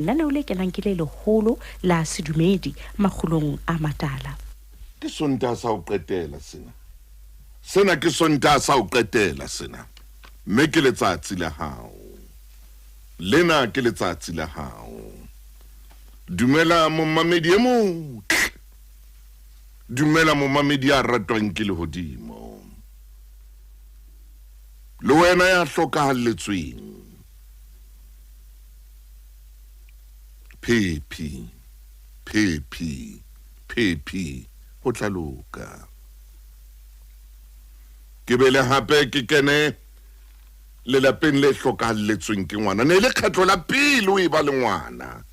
Lenaneo le kenang ke le leholo la sedumedi makgulong a matala. Ke Sontaha sa ho qetela sena. Sena ke Sontaha sa ho qetela sena. Mme ke letsatsi la hao. Lena ke letsatsi la hao. Dumela momamedi e motle. Dumela momamedi ya ratwang ke lehodimo. Le wena ya hlokahalletsweng. Phephi, phephi, phephi, ho tla loka. Ke be le hape ke kene lelapeng le hlokahalletsweng ke ngwana. Ne e le kgetlo la pele o e ba le ngwana.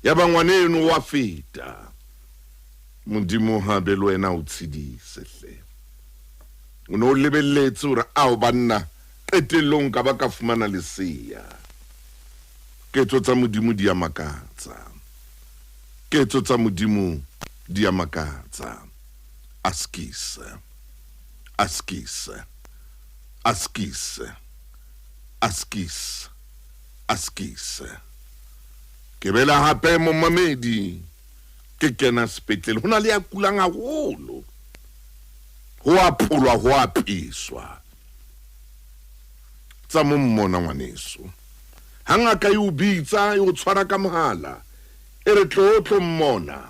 Ya ba ngwana eno wa feta. Modimo ha be le wena o tshedise hle. O ne o lebelletse hore ao banna qetellong ka ba ka fumana lesea. Ketso tsa Modimo di a makatsa. Ketso tsa Modimo di a makatsa. Askies. Askies. Askies. Askies. Askies. Ke bela hape momamedi ke kena sepetlele. Ho na le ya kulang haholo. Ho a pholwa, ho a peswa. Tsa mo mmona ngwaneso. Ha ngaka e o bitsa, e o tshwara ka mohala, e re tlo tlo mmona.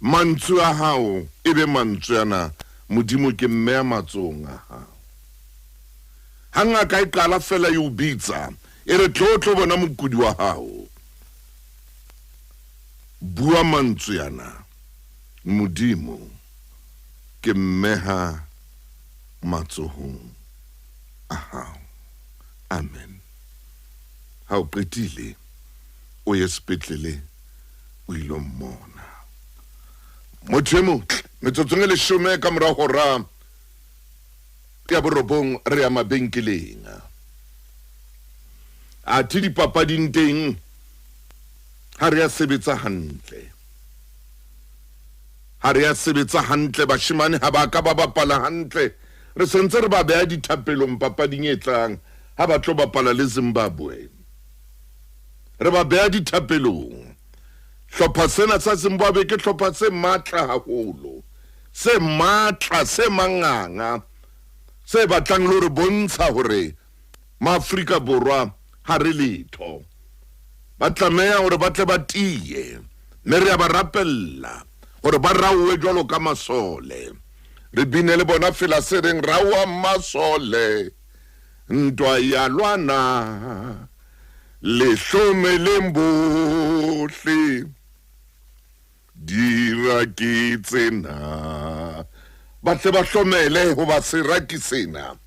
Mantswe a hao e be mantswe ana, Modimo ke mmeha matsohong a hao. Ha ngaka e qala feela e o bitsa, e re tlo tlo bona mokudi wa hao. Bua mantswe ana, Modimo ke mmeha matsohong a hao. Amen. Ha o qetile, o ye sepetlele o ilo mmona. Motho e motle, metsotsong e leshome ka mora hora ya borobong re ya mabenkeleng. Athe dipapading teng ha re ya sebetsa hantle. Ha re ya sebetsa hantle, bashemane ha ba ka ba bapala hantle. Re sentse re ba beha dithapelong papading e tlang ha ba tlo bapala le Zimbabwe. Re ba beha dithapelong. Hlopha sena sa Zimbabwe ke hlopha se matla haholo, se matla, se manganga, se batlang le ho re bontsha hore Maafrika Borwa ha re letho. Ba tlameha hore ba tle ba tiye, mme re a ba rapella hore ba raowe jwalo ka masole. Re bine le bona fela se reng raoang masole, ntwa ya lwana, le hlomeleng bohle. Dira ke tsena, ba tle ba hlomele hoba sera ke sena.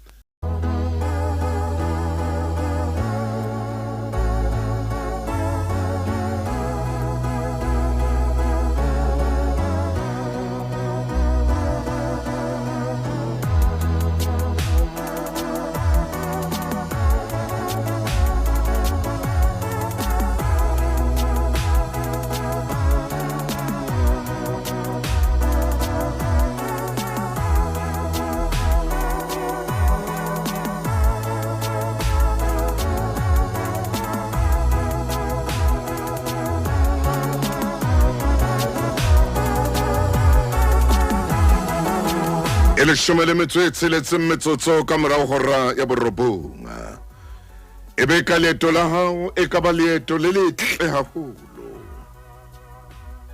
E leshome le metso e tsheletseng metsotso ka morago hora ya borobong. E be ka leeto la hao e ka ba leeto le letle haholo.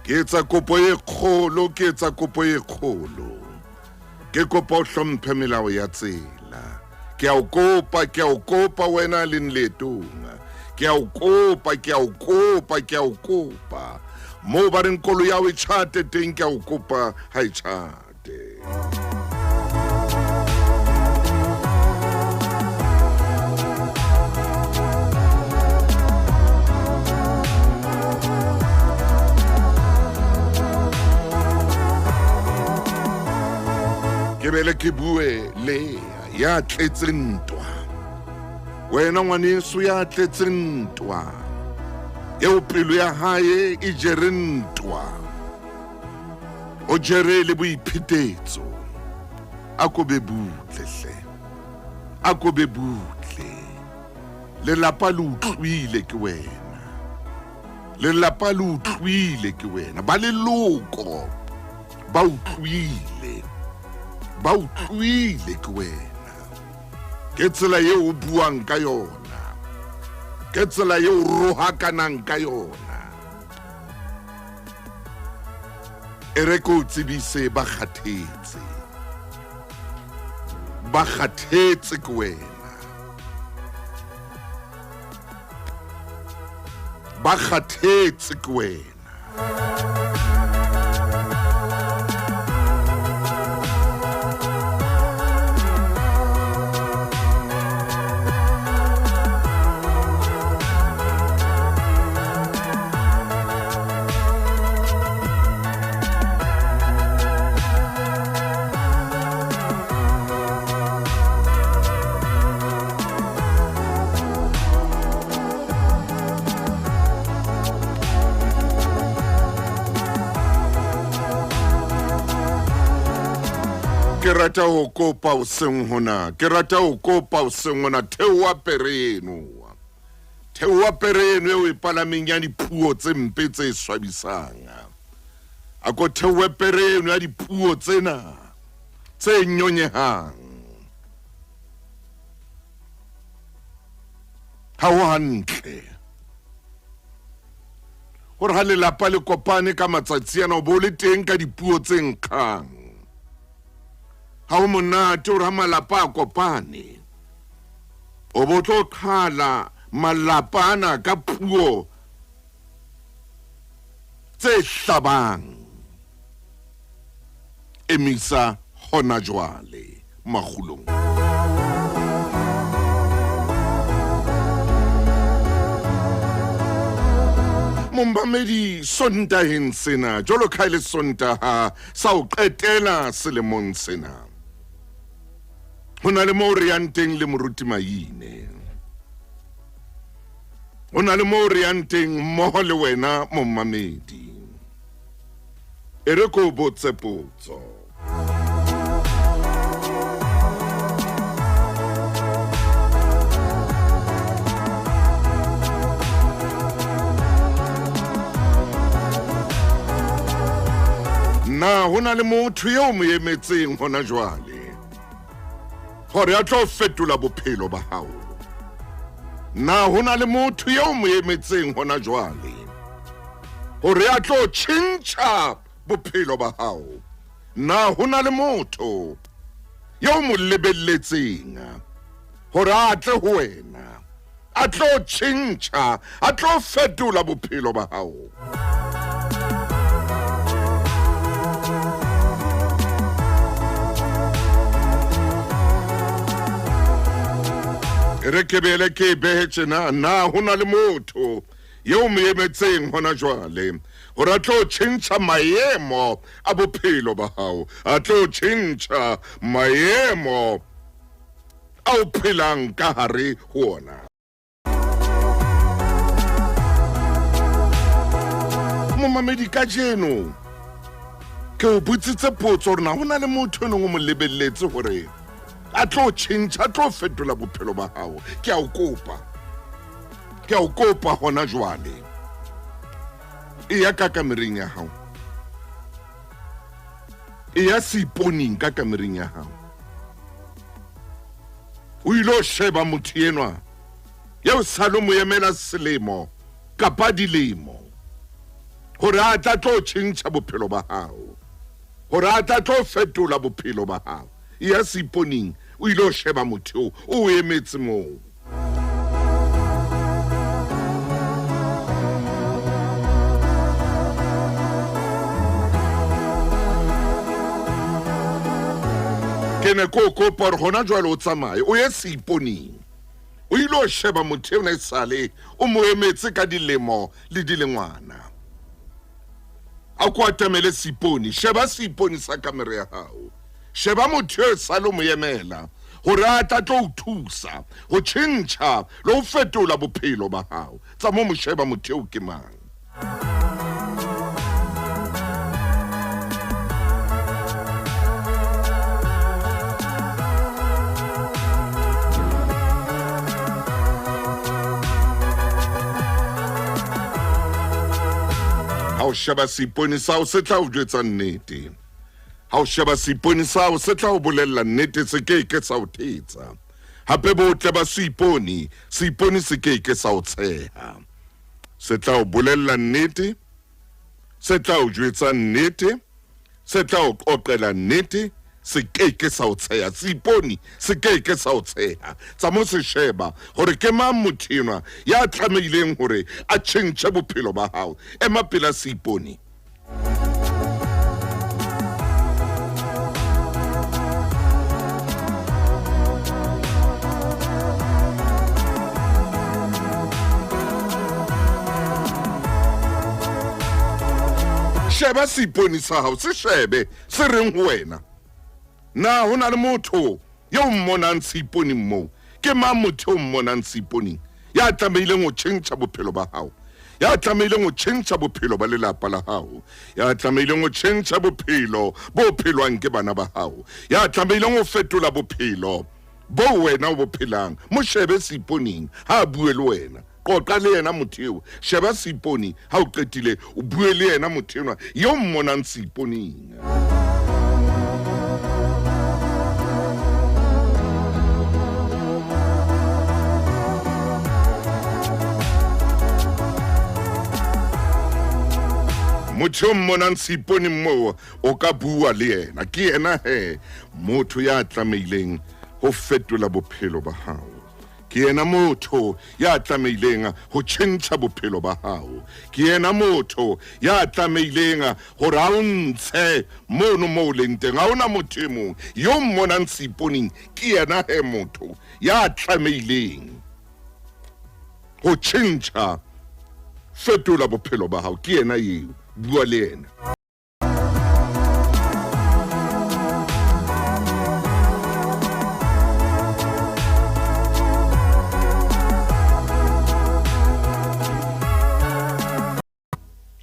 Ke etsa kopo e kgolo, ke etsa kopo e kgolo. Ke kopa o hlomphe melao ya tsela. Ke a o kopa, ke a o kopa wena leng leetong. Ke a o kopa, ke a o kopa, ke a o kopa. Moo ba reng koloi ya hao e tjhate teng, ke a o kopa ha e tjhate. Ke bele ke bue le ya tletseng ntwa. Wena ngwaneso ya tletseng ntwa, eo pelo ya hae e jere ntwa, o jere le boiphetetso. A ko be butle hle, a ko be butle. Lelapa le utlwile ke wena. Lelapa le utlwile ke wena, ba leloko ba utlwile, ba utlwile ke wena. Ke tsela eo o buang ka yona, ke tsela eo o rohakanang ka yona. E re ke o tsebise, ba kgathetse, ba kgathetse ke wena, ba kgathetse ke wena. Ke rata ho kopa hoseng hona, ke rata ho kopa hoseng hona, theoha pere eno, theoha pere eno eo e palameng ya dipuo tse mpe tse swabisang. A ko theohe pere eno ya dipuo tsena tse nyonyehang. Ha ho hantle hore ha lelapa le kopane ka matsatsi ana o bo le teng ka dipuo tse nkgang. Ha ho monate hore ha malapa a kopane o bo tlo qhala malapa ana ka puo tse hlabang. Emisa hona jwale makgulong. Mombamedi Sontaheng sena, jwalo ka ha e le Sontaha sa ho qetela selemong sena, ho na le moo re yang teng le Moruti Maine. Ho na le moo re yang teng mmoho le wena mommamedi. E re ko botse potso. Na ho na le motho eo mo emetseng hona jwale hore a tlo fetola bophelo ba hao? Na ho na le motho eo mo emetseng hona jwale hore a tlo tjhentjha bophelo ba hao? Na ho na le motho eo mo lebelletseng hore a tle ho wena, a tlo tjhentjha, a tlo fetola bophelo ba hao? E re ke bele ke e behe tjena, na ho na le motho eo mo emetseng hona jwale hore a tlo tjhentjha maemo a bophelo ba hao, a tlo tjhentjha maemo a o phelang ka hare ho ona? Momamedi, kajeno ke o botsitse potso hore na ho na le motho e leng o mo lebelletse hore a tlo tjhentjha, a tlo fetola bophelo ba hao. Ke a o kopa, ke a o kopa hona jwale, e ya ka kamereng ya hao, e ya seiponing ka kamereng ya hao, o ile o sheba motho enwa eo sale o mo emela selemo kapa dilemo hore a tla tlo tjhentjha bophelo ba hao, hore a tla tlo fetola bophelo ba hao. E ya seiponing o ile o sheba motho eo o emetse moo. Ke ne ke o kopa hore hona jwale o tsamaye o ye seiponing o ile o sheba motho eo ne sale o mo emetse ka dilemo le dilengwana. A ko atamele seipone, sheba seipone sa kamera ya hao, sheba motho eo sale o mo emela hore a tla tlo o thusa ho tjhentjha le ho fetola bophelo ba hao. Tsa mo mo sheba motho eo ke mang. Ha o sheba seipone sa hao se tla o jwetsa nnete. Ha o sheba seipone sa hao se tla o bolella nnete se ke ke sa o thetsa. Hape botle ba seipone, seipone se ke ke sa o tsheha. Se tla o bolella nnete, se tla o jwetsa nnete, se tla o qoqela nnete, se ke ke sa o tsheha. Seipone se ke ke sa o tsheha. Tsamo se sheba hore ke mang motho enwa ya tlamehileng hore a tjhentjhe bophelo ba hao. Ema pela seipone. Sheba seipone sa hao, se shebe se reng ho wena. Na ho na le motho yo o mmonang seiponeng moo? Ke mang motho o mmonang seiponeng ya tlamehileng ho tjhentjha bophelo ba hao, ya tlamehileng ho tjhentjha bophelo ba lelapa la hao, ya tlamehileng ho tjhentjha bophelo bo phelwang ke bana ba hao, ya tlamehileng ho fetola bophelo bo wena o bo phelang? Mo shebe seiponeng ha a bue le wena. Qoqa le yena motho eo. Sheba seipone ha o qetile o bue le yena motho enwa yo mmonang seiponeng. Motho yo mmonang seiponeng moo o ka bua le yena. Ke yena he motho ya tlamehileng ho fetola bophelo ba hao. Ke yena motho ya tlamehileng ho tjhentjha bophelo ba hao. Ke yena motho ya tlamehileng hore a o ntshe mono mo o leng teng. Ha hona motho e mong yo mmonang seiponeng, ke yena he motho ya tlamehileng ho tjhentjha, fetola bophelo ba hao. Ke yena eo, bua le yena.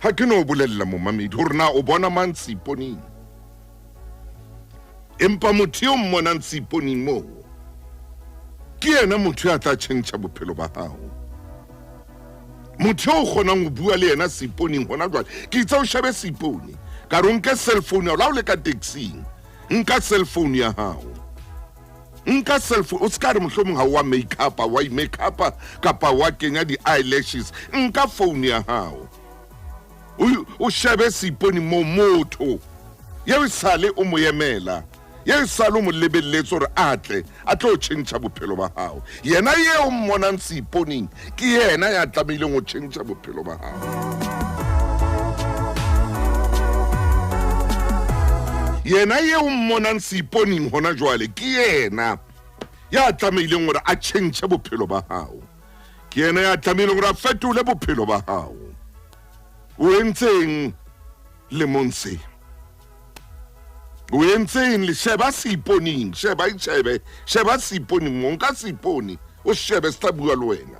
Ha ke no bolella momamedi hore na o bona mang seiponeng, empa motho eo mmonang seiponeng moo ke yena motho ya tla tjhentjha bophelo ba hao. Motho eo o kgonang ho bua le yena seiponeng hona jwale, ke itse o shebe seipone, ka re o nke cell phone ya hao la o le ka taxing, nka cell phone ya hao, nka cell phone, o se ka re mohlomong ha o wa make up, wa i-make up kapa wa kenya di-eyelashes, nka phone ya hao o shebe seipone moo motho eo sale o mo emela, ye sale o mo lebelletse hore a tle a tlo tjhentjha bophelo ba hao. Yena eo mmonang seiponeng ke yena ya tlamehileng ho tjhentjha bophelo ba hao. Yena eo mmonang seiponeng hona jwale ke yena ya tlamehileng hore a tjhentjhe bophelo ba hao. Ke yena ya tlamehileng hore a fetole bophelo ba hao. O entseng lemong se? O entseng? Le sheba seiponeng, sheba itshebe, sheba seiponeng mo, nka seipone o shebe se tla bua le wena.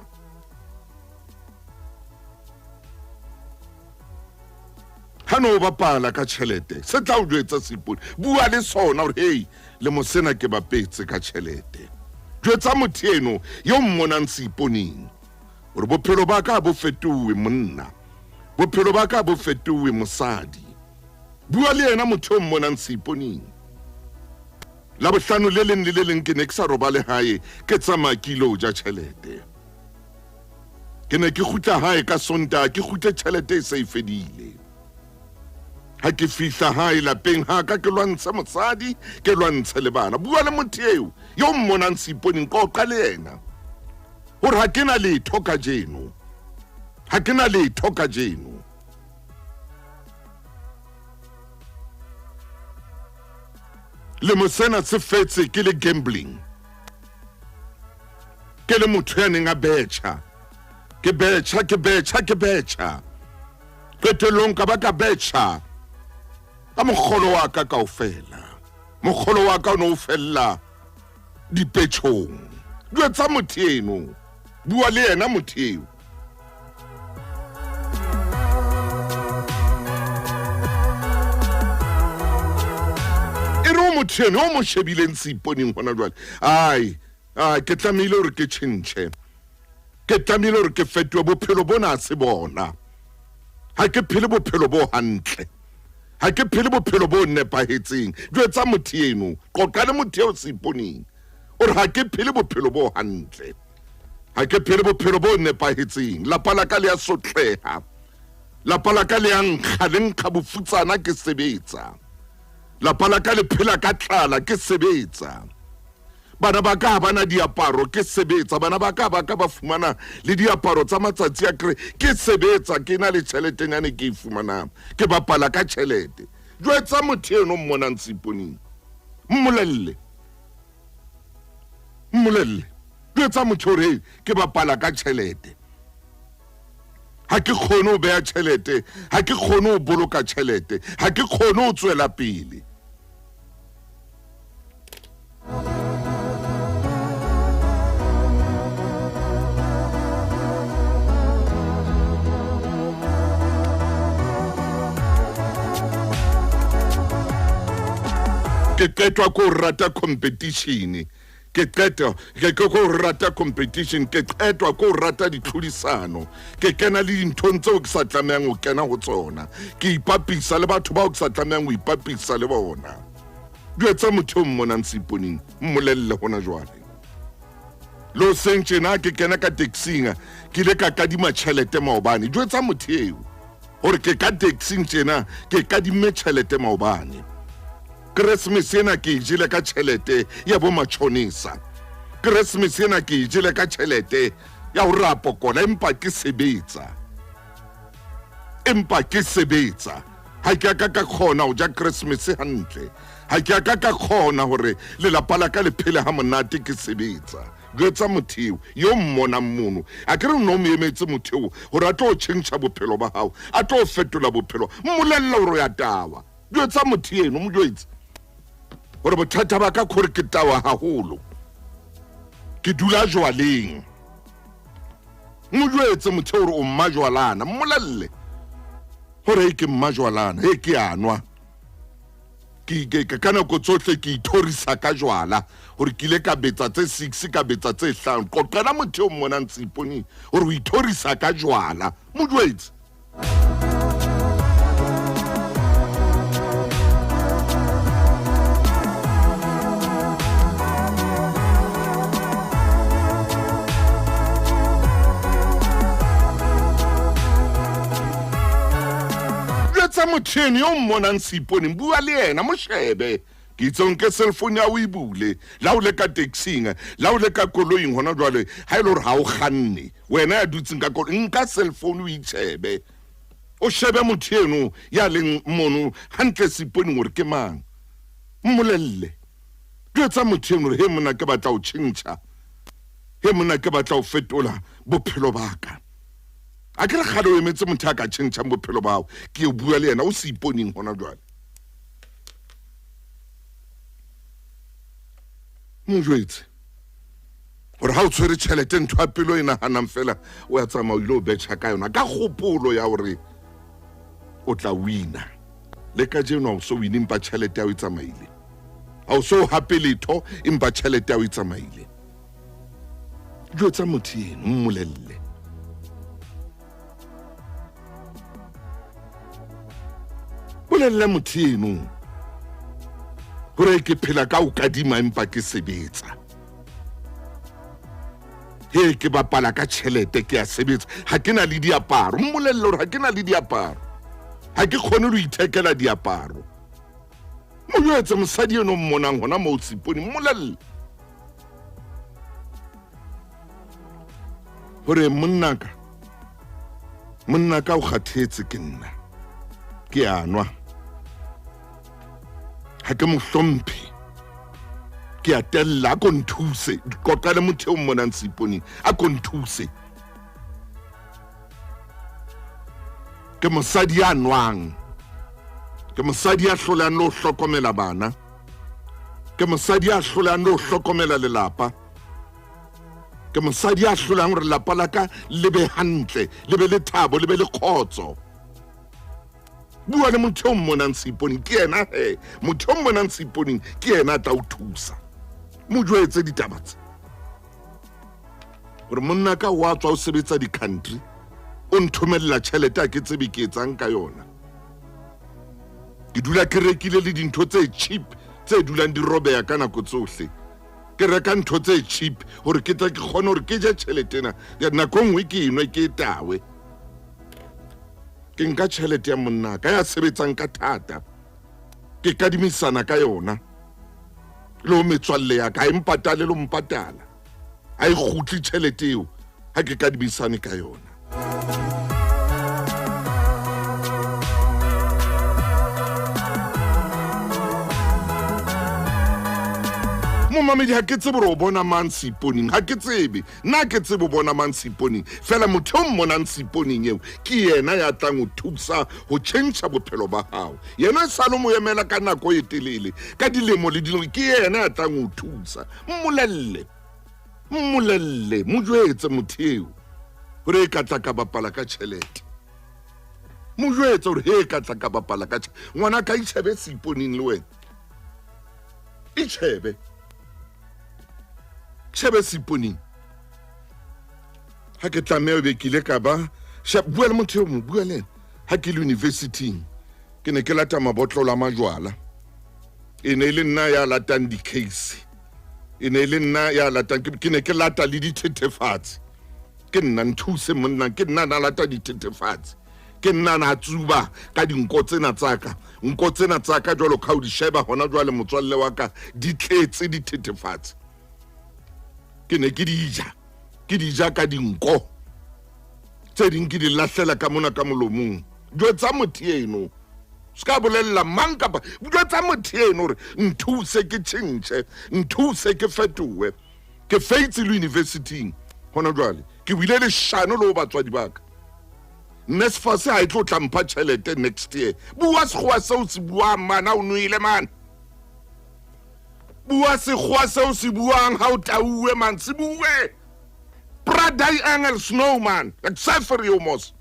Ha no bapala ka tjhelete, se tla o jwetsa seipone, bua le sona hore hei, lemo sena ke bapetse ka tjhelete. Jwetsa motho eno yo mmonang seiponeng hore bophelo ba ka bo fetowe monna, bophelo ba ka bo fetowe mosadi. Bua le yena motho o mmonang seiponeng. Labohlano le leng le le leng ke ne ke sa robale hae, ke tsamaya ke ilo ja tjhelete. Ke ne ke kgutla hae ka Sontaha, ke kgutle tjhelete e se e fedile. Ha ke fihla hae lapeng ha ka ke lwantshe mosadi, ke lwantshe le bana. Bua le motho eo yo mmonang seiponeng, qoqa le yena hore ha ke na letho kajeno, ha ke na letho kajeno. Lemo sena se fetse ke le gambling, ke le motho ya neng a betjha, ke betjha, ke betjha, ke betjha. Qetellong ka ba ka betjha ka mokgolo wa ka kaofela. Mokgolo wa ka o ne o fella dipetjhong. Jwetsa motho eno, bua le yena motho eo. E re o motho eno o mo shebileng seiponeng hona jwale, ai ai, ke tlamehile hore ke tjhentjhe, ke tlamehile hore ke fetohe, bophelo bona se bona. Ha ke phele bophelo bo hantle, ha ke phele bophelo bo nepahetseng. Jwetsa motho eno, qoqa le motho eo seiponeng, o re ha ke phele bophelo bo hantle, ha ke phele bophelo bo nepahetseng. Lapa la ka le a sotleha, lapa la ka le a nkga, le nkga bofutsana ke sebetsa, lapa la ka le phela ka tlala ke sebetsa, bana ba ka ha bana diaparo ke sebetsa, bana ba ka ba ka ba fumana le diaparo tsa matsatsi a kre ke sebetsa, ke na le tjheletenyane ke e fumanang, ke bapala ka tjhelete. Jwetsa motho eno mmonang seiponeng, mmolelle, mmolelle, jwetsa motho hore ke bapala ka tjhelete, ha ke kgone ho beha tjhelete, ha ke kgone ho boloka tjhelete, ha ke kgone ho tswela pele. Ke qetwa ko rata competition, ke qetwa ke ko rata competition, ke qetwa ko rata ditlhodisano, ke kena le dinthong tseo ke sa tlamehang ho kena ho tsona, ke ipapisa le batho bao ke sa tlamehang ho ipapisa le bona. Jwetsa motho o mmonang seiponeng, mmolelle hona jwale. Le hoseng tjena ke kena ka taxing, ke ile ka kadima tjhelete maobane. Jwetsa motho eo hore ke ka taxing tjena, ke kadimme tjhelete maobane. Keresemese ena ke e jele ka tjhelete ya bo matjhonisa. Keresemese ena ke e jele ka tjhelete ya ho rapokola, empa ke sebetsa. Empa ke sebetsa. Ha ke a ka ka kgona ho ja Keresemese hantle. Ha ke a ka ka kgona hore lelapa la ka le phele ha monate ke sebetsa. Jwetsa motho eo yo mmonang mono. A ke re no mo emetse motho eo hore a tlo tjhentjha bophelo ba hao, a tlo fetola bophelo. Mmolelle hore o ya tawa. Jwetsa motho eno, mo jwetse hore bothata ba ka ke hore ke tawa haholo, ke dula jwaleng. Mo jwetse motho hore o mmajwalana, mmolelle hore ke mmajwalana, he ke a nwa. Ke ka nako tsohle ke ithorisa ka jwala hore ke ile ka betsa tse 6, ka betsa tse 5. Qoqela motho eo mmonang seiponeng hore o ithorisa ka jwala, mo jwetse. Jwetsa motho eno yo mmonang seiponeng, bua le yena, mo shebe. Ke itse o nke cellphone ya o e bule, la o le ka taxing, la o le ka koloing hona jwale, ha e le hore ha o kganne, wena ya dutseng ka koloi, nka cellphone o itshebe, o shebe motho eno ya leng mono hantle seiponeng hore ke mang, mmolelle. Jwetsa motho eno hore he monna ke batla ho tjhentjha, he monna ke batla ho fetola bophelo ba ka. A ke re kgale o emetse motho a ka tjhentjhang bophelo ba hao, ke o bua le yena o seiponeng hona jwale. Mo jwetse hore ha o tshwere tjhelete, ntho ya pelo e nahanang fela o ya tsamaya o ile o betjha ka yona ka kgopolo ya hore o tla wina. Le kajeno ha o so wine, empa tjhelete ya hao e tsamaile. Ha o so hape letho, empa tjhelete ya hao e tsamaile. Jwetsa motho eno, mmolelle. Bolella motho eno hore ke phela ka o kadima empa ke sebetsa. He ke bapala ka tjhelete, ke a sebetsa, ha ke na le diaparo. Mmolelle hore ha ke na le diaparo, ha ke kgone ho ithekela diaparo. Mo jwetse mosadi eno mmonang hona moo seiponeng, mmolelle hore monnaka, monnaka o kgathetse ke nna, ke a nwa, ha ke mo hlomphe, ke a tella, a ko nthuse. Qoqa le motho eo mmonang seiponeng, a ko nthuse. Ke mosadi ya nwang, ke mosadi ya hlolang le ho hlokomela bana, ke mosadi ya hlolang le ho hlokomela lelapa, ke mosadi ya hlolang hore lelapa la ka le be hantle, le be le thabo, le be le kgotso. Bua le motho eo mmonang seiponeng, ke yena he. Motho eo mmonang seiponeng ke yena a tla o thusa. Mo jwetse ditaba tse hore monna ka wa tswa o sebetsa di-country, O nthomella tjhelete ha ke tsebe ke etsang ka yona. Ke dula ke rekile le dintho tse cheap tse dulang di robeha ka nako tsohle. Ke reka ntho tse cheap hore ke tle ke kgone hore ke je tjhelete ena. Nako e nngwe ke enwe ke e tawe. Ke nka tjhelete ya monna ka ya sebetsang ka thata. Ke kadimisana ka yona. Le ho metswalle ya ka ha e mpatale le ho mpatala. Ha e kgutle tjhelete eo ha ke kadimisane ka yona. Momamedi, ha ke tsebe hore o bona mang seiponing, ha ke tsebe nna, ke tsebe o bona mang seiponing. Fela motho o mmonang seiponing eo ke yena ya tlang ho thusa ho tjhentjha bophelo ba hao. Yena e sale mo emela ka nako e telele, ka dilemo le dilemo, ke yena ya tlang ho thusa. Mmolelle, mmolelle, mo jwetse motho eo hore e ka tla ka bapala ka tjhelete. Mo jwetse hore he ka tla ka bapala ka tjhelete. Ngwana ka, itjhebe seiponing le wena, itjhebe, tjhebe seiponing. Ha ke tlameha be ke ile ka ba bua le motho eo, mo bua le ena. Ha ke le university-ing ke ne ke lata mabotlolo a majwala. E ne e le nna ya latang di-case, e ne e le nna ya latang, ke ne ke lata le dithethefatsi. Ke nna, nthuse monna, ke nna na lata dithethefatsi, ke nna na tsuba ka dinko tsena tsaka. Nko tsena tsaka jwalo ka o di sheba hona jwale motswalle wa ka, di tletse dithethefatsi. Ke ne ke di ja, ke di ja ka dinko tse ding, ke di lahlela ka mona ka molomong. Jwetsa motho eno, se ka bolella mang kapa jwetsa motho eno hore nthuse ke tjhentjhe, nthuse ke fetohe. Ke feitse le university-ing hona jwale, ke buile leshano le ho batswadi ba ka. NSFAS ha e tlo tla mpha tjhelete next year. Bua sekgowa seo se buang man, ha o nwele man. Bua sekgowa seo se buang ha o tauwe man, se bue. Praat Engels no man, ek sê vir jou mos.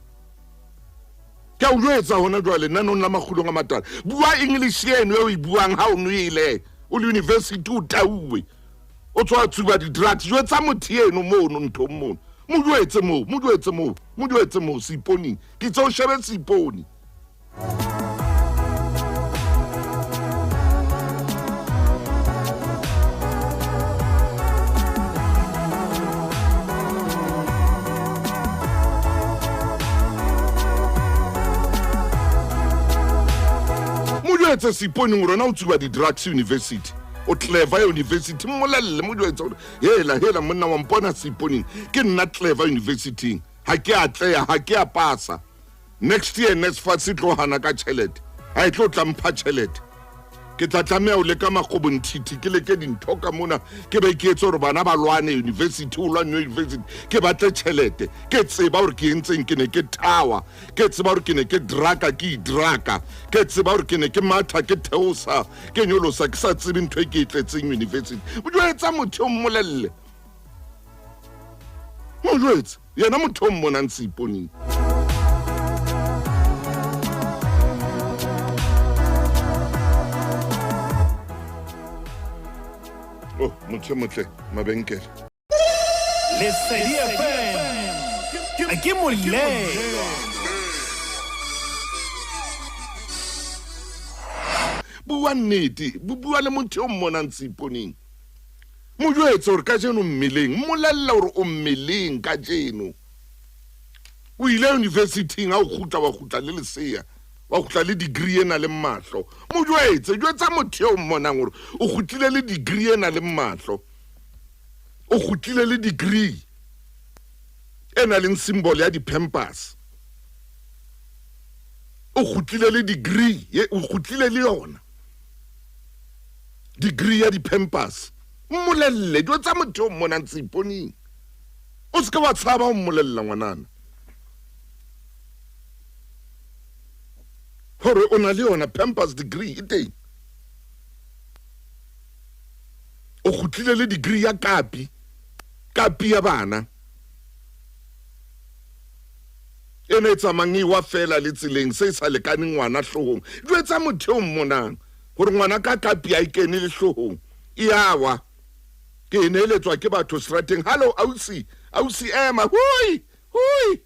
Ke a o jwetsa hona jwale nanong la makgulong a matala. Bua English eno e o e buang ha o nwele, o le university o tauwe, o tswa tsuba di-drugs. Jwetsa motho eno mono nthong mono, mo jwetse moo, mo jwetse moo, mo jwetse moo seiponing. Ke itse o shebe seipone. Mo jwetse seiponing gore wena o tsuba di-drugs university, o clever university. Mmolelle, mo jwetse gore hela hela monna wa mpona seiponing, ke nna clever university, ha ke atleha, ha ke a pasa. Next year NSFAS e tlo hana ka tjhelete, ha e tlo tla mpha tjhelete. Ke tla tlameha ho leka makgobonthithi, ke leke dintho ka mona, ke be ke etse hore bana ba lwane university, o lwane university, ke batle tjhelete. Ke tseba hore ke entseng, ke ne ke thawa, ke tseba hore ke ne ke draka, ke idraka, ke tseba hore ke ne ke matha, ke theosa, ke nyolosa, ke sa tsebe ntho e ke e tletseng university. Jwetsa motho o mmolelle, mo jwetse yena motho o mmonang seiponing. Oh, motho e motle mabenkele. Lesedi FM ke molelwa. Bua nnete, bua le motho o mmonang seiponing. Mo jwetse hore kajeno mmeleng, mmolelle hore o mmeleng kajeno. O ile university-ing, ha o kgutla wa kgutla le lesea, wa kgutla le degree e na le mahlo. Mo jwetse, jwetsa motho eo mmonang hore o kgutlile le degree e na le mahlo. O kgutlile le degree e na leng symbol ya di-pampers. O kgutlile le degree, o kgutlile le yona degree ya di-pampers. Mmolelle, jwetsa motho o mmonang seiponing. O se ke wa tshaba ho mmolella ngwanana hore o na le yona pampers degree e teng. O kgutlile le degree ya kapi, kapi ya bana ena e tsamayang e wa fela le tseleng, se e sa lekaneng ngwana hloohong. Jwetsa motho o mmonang hore ngwana ka kapi ha e kene le hloohong, e a wa. Ke e neeletswa ke batho seterateng, hallo ausi, ausi ema, hoi hoi.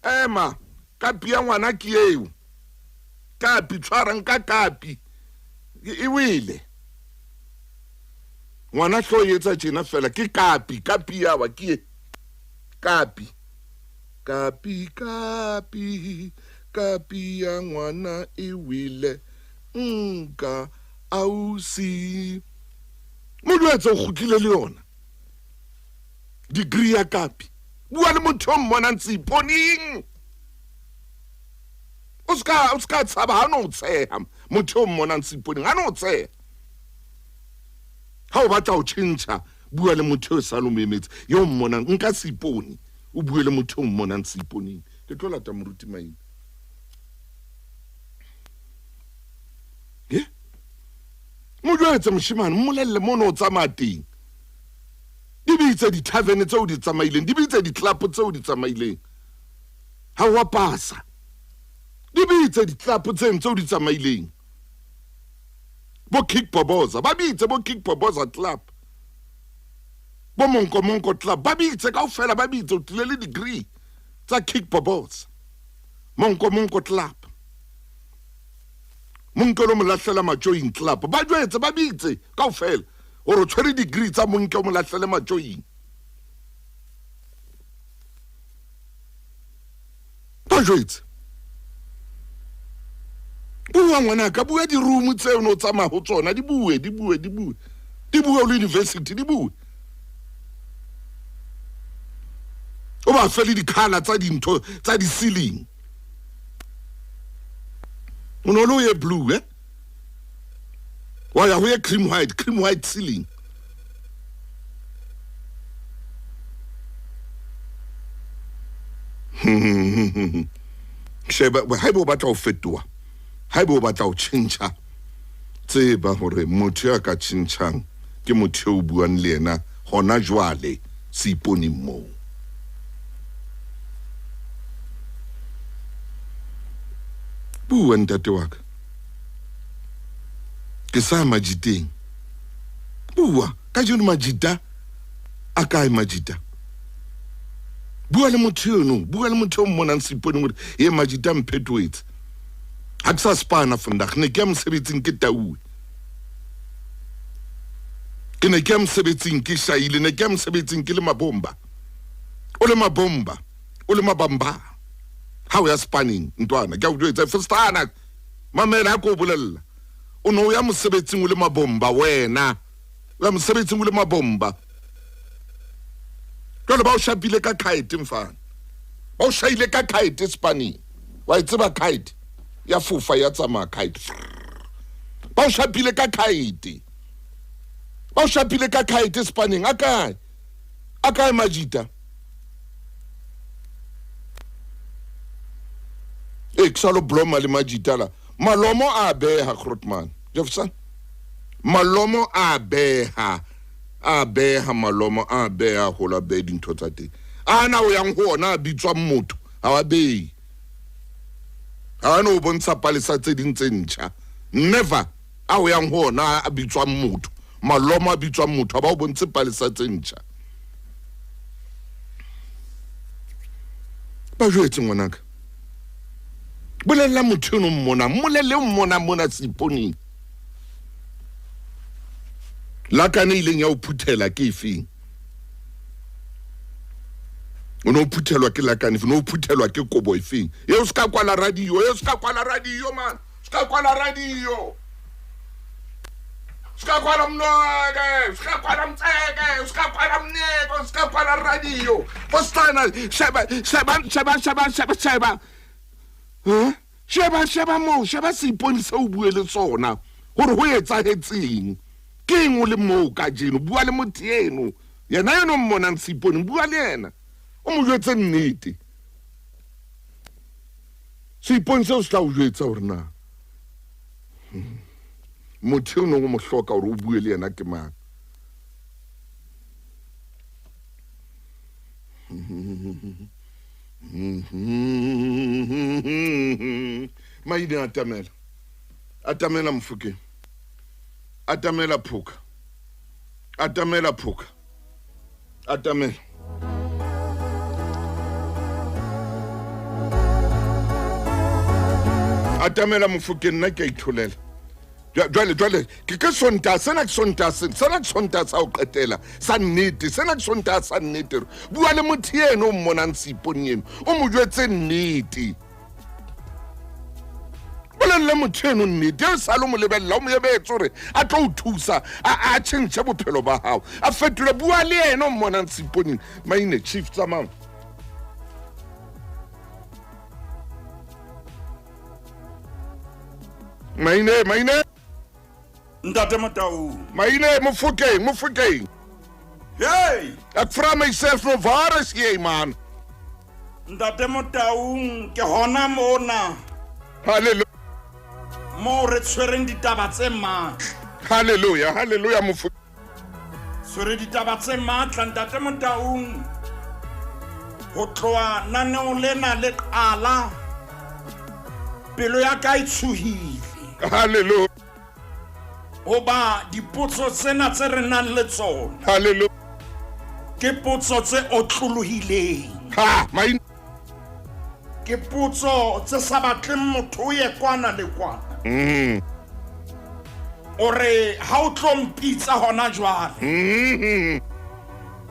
Ema, kapi ya ngwana ke eo. Kapi, tshwarang ka kapi. E wele. Ngwana hlo e etsa tjena fela ke kapi, kapi ya wa ke e. Kapi. Kapi, kapi, kapi ya ngwana e wele. Nka ausi. Modwetse o kgutlile le yona. Degree ya kapi. Bua le motho o mmonang seiponeng. O ska tshaba ha no tsheha. Motho o mmonang seiponeng ha no tsheha. Ha o batla ho tjhentjha, bua le motho o sa lo memetse. Yo mmonang nka seipone. O bue le motho o mmonang seiponeng. Ke tlo lata moruti Maine. Ye? Mo jwetse moshemane, mmolelle mono o tsamaya teng. Di bitse di-tavern tseo di tsamaileng, di bitse di-club tseo di tsamaileng. Ha wa pasa. Di bitse di-club tseno tseo di tsamaileng. Bo Kick Boboza, ba bitse bo Kick Boboza Club. Bo Monko Monko Club, ba bitse kaofela, ba bitse o tlile le degree tsa Kick Boboza. Monko Monko Club. Monke lo mo lahlela Majoing Club. Ba jwetse, ba bitse kaofela. Hore o tshwere degree tsa monke o mo lahlele Majoing. Ba jwetse. Bua ngwanaka, bua di-room tseo no tsamaya ho tsona, di bue, di bue, di bue. Di bue le university, di bue. O ba fe le di-colour tsa dintho tsa di-ceiling. O no le o ye blue, eh? Wa ya ho ye cream white ceiling. Sheba, haeba o batla ho fetoha, haeba o batla ho tjhentjha, tseba hore motho ya ka tjhentjhang ke motho eo o buang le yena hona jwale seiponeng moo. Bua ntate wa ka. Ke sa majiteng. Bua, kajeno majita a kae majita? Bua le motho eno, bua le motho o mmonang seiponeng hore ye majita mphetoetse. Ha ke sa spana vandag, ne ke ya mosebetsing ke tauwe. Ke ne ke ya mosebetsing ke shaile, ne ke ya mosebetsing ke le mabomba. O le mabomba, o le mabamba. Ha o ya spanning ntwana, ke a o jwetsa festana. Mamela ha ke o bolella. O no ya mosebetsing o le mabomba wena. O ya mosebetsing o le mabomba. Jwale ba o shapile ka kite mfana. Ba o shaile ka kite spanning. Wa e tseba kite? Ya fofa ya tsamaya kite. Ba o shapile ka kite. Ba o shapile ka kite spanning. A kae? A kae majita? E ke sa lo bloma le majita la. Malomo a beha Grootman. Jefferson. Malomo a beha. A beha malomo a beha ho la be dintho tsa teng. Ana o yang ho ona a bitswa motho, ha wa behe. Ha no bontsha palesa tse ding tse ntjha. Never a o yang ho ona a bitswa motho. Malomo a bitswa motho, ha ba o bontshe palesa tse ntjha. Ba jwetse ngwanaka. Bolella motho eno mmona, mmolelle mmona mona seiponeng. Lakane ileng ya o phuthela ke efeng? O no phuthelwa ke lakane, o no phuthelwa ke kobo efeng? E o ska kwala radio, e o ska kwala radio man, ska kwala radio. Ska kwala mnoke, ska kwala mtseke, ska kwala mneko, ska kwala radio. Postana, sheba, sheba, sheba, sheba, sheba, sheba. Huh? Sheba, sheba mo, sheba seipone se o bue le tsona hore ho etsahetseng. Ke eng o le moo kajeno? Bua le motho eno. Yena eno mmonang seipone, bua le yena. O mo jwetse nnete. Seipone seo se tla o jwetsa hore na motho eno o mo hloka hore o bue le yena ke mang. Maine atamela. Atamela Mofokeng. Atamela Phoka. Atamela Phoka. Atamela. Atamela Mofokeng, nna ke a itholela. Jwale jwale ke ke Sontaha sena, ke Sontaha sena, sena ke Sontaha sa ho qetela sa nnete, sena ke Sontaha sa nnete. Bua le motho eno o mmonang seiponeng eno, o mo jwetse nnete. Bolelle motho eno nnete e sale o mo lebelela, o mo ebetse gore a tlo o thusa, a tšhentšhe bophelo ba gago, a fetole. Bua le ena o mmonang seiponeng. Maine chief, tsamao. Maine, maine. Ntate Motau. Maine, Mofokeng, Mofokeng. Hey! Ek vra myself nou, waar is jy, man? Ntate Motaung, ke hona mona. Hallelujah. Moo re tshwereng ditaba tse matla. Hallelujah, hallelujah, Mofokeng. Tshwere ditaba tse matla, Ntate Motaung. Ho tloha naneong lena le qala, pelo ya ka e tshohile. Hallelujah. Hoba dipotso tsena tse re nang le tsona. Hallelujah. Ke potso tse otlolohileng. Ha, main. Ke potso tse sa batleng motho o ye kwana le kwana. O re ha o tlo mpitsa hona jwale.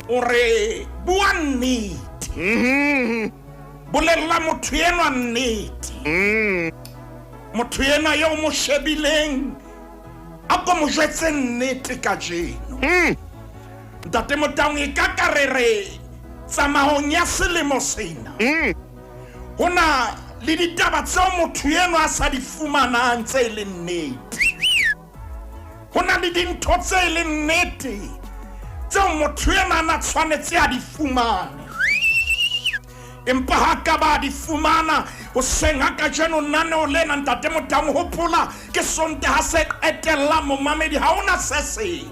O re bua nnete. Bolella motho enwa nnete. Motho enwa eo mo shebileng, a ko mo jwetse nnete kajeno. Ntate Motaung, e ka ka re re tsamaong ya selemo sena. Ho na le ditaba tseo motho enwa a sa di fumanang tse e leng nnete. Ho na le dintho tse e leng nnete tseo motho enwa a na tshwanetse a di fumane. Empa ha ka ba di fumana hoseng ha kajeno naneo lena, Ntate Motaung, hopola ke Sontaha se qetellang, momamedi, ha hona se seng.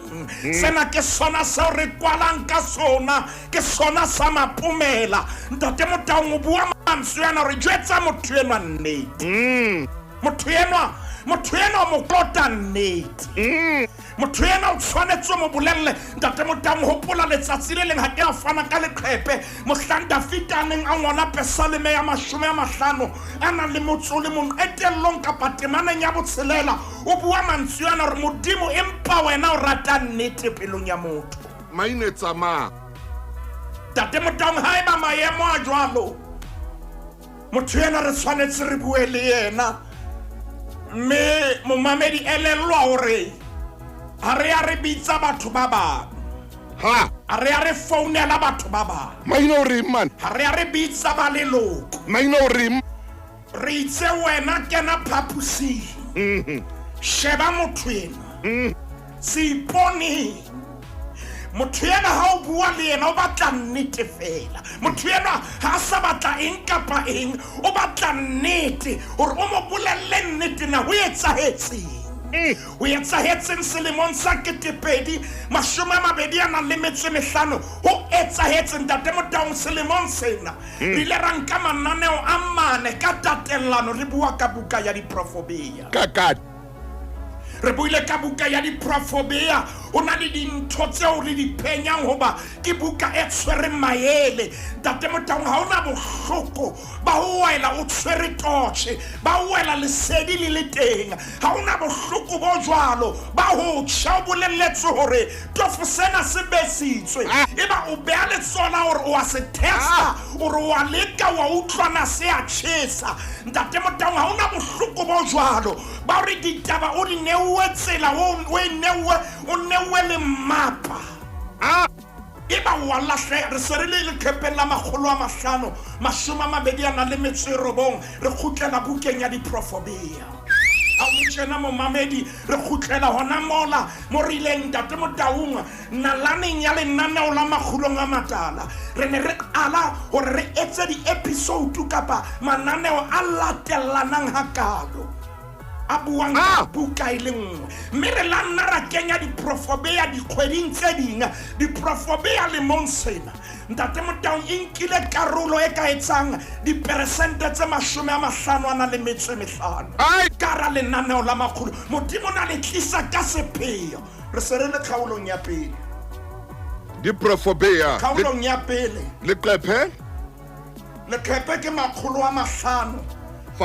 Sena ke sona seo re kwalang ka sona, ke sona sa mapomela. Ntate Motaung o bua mantswe ana, re jwetsa motho enwa nnete. Motho enwa, motho enwa o mo kolota nnete. Motho enwa o tshwanetse o mo bolelle. Ntate Motaung, hopola letsatsi le leng ha ke a fana ka leqhepe mohlang Dafita a neng a ngola Pesaleme ya 50 a nang le motso o le mong, qetellong kapa temaneng ya botshelela o bua mantswe ana hore Modimo, empa wena o rata nnete pelong ya motho. Maine tsamaya. Ntate Motaung, haeba maemo a jwalo, motho enwa re tshwanetse re bue le yena. Mme momamedi, elellwa hore ha re ya re bitsa batho ba bang. Ha. Ha re ya re founela batho ba bang. Maina o reng, man? Ha re ya re bitsa ba leloko. Maina o reng? Re itse wena kena phaposing. Sheba motho enwa. Seiponeng. Motho enwa ha o bua le yena o batla nnete fela. Motho enwa ha a sa batla eng kapa eng, o batla nnete hore o mo bolelle nnete na ho etsahetseng. Ho etsahetseng selemong sa 2025 ho etsahetseng, Ntate Motaung, selemong sena. Re ile ra nka mananeo a mane ka tatellano re bua ka buka ya Diprofobia. Ka ka. Re buile ka buka ya Diprofobia, ho na le dintho tseo re di phenyang hoba ke buka e tshwereng maele. Ntate Motaung, ha hona bohloko ba ho wela o tshwere torch, ba ho wela lesedi le le teng. Ha hona bohloko bo jwalo ba ho tjha, o bolelletswe hore tofo sena se besitswe. Eba o beha letsoho la hore o a se testa, o re o a leka, wa utlwana se a tjhesa. Ntate Motaung, ha hona bohloko bo jwalo ba hore ditaba o di neuwe tsela, o e neuwe, o neuwe le mmapa. Eba wa lahleha. Re se re le leqhepeng la 529, re kgutlela bukeng ya Diprofobia. Ha o tjena momamedi, re kgutlela hona mola mo re ileng, Ntate Motaung, nalaneng ya lenaneo la Makgulong a Matala. Re ne re qala hore re etse di-episode kapa mananeo a latellanang hakalo, a buang ka buka e le nngwe. Mme re la nna ra kenya Diprofobea dikgweding tse ding. Diprofobea lemong sena, Ntate Motaung, e nkile karolo e ka etsang diperesente tse 55. Ka hara lenaneo la Makgulo. Modimo na le tlisa ka sepheo. Re se re le kgaolong ya pele. Diprofobea. Kgaolong ya pele. Leqephe? Leqephe ke 500.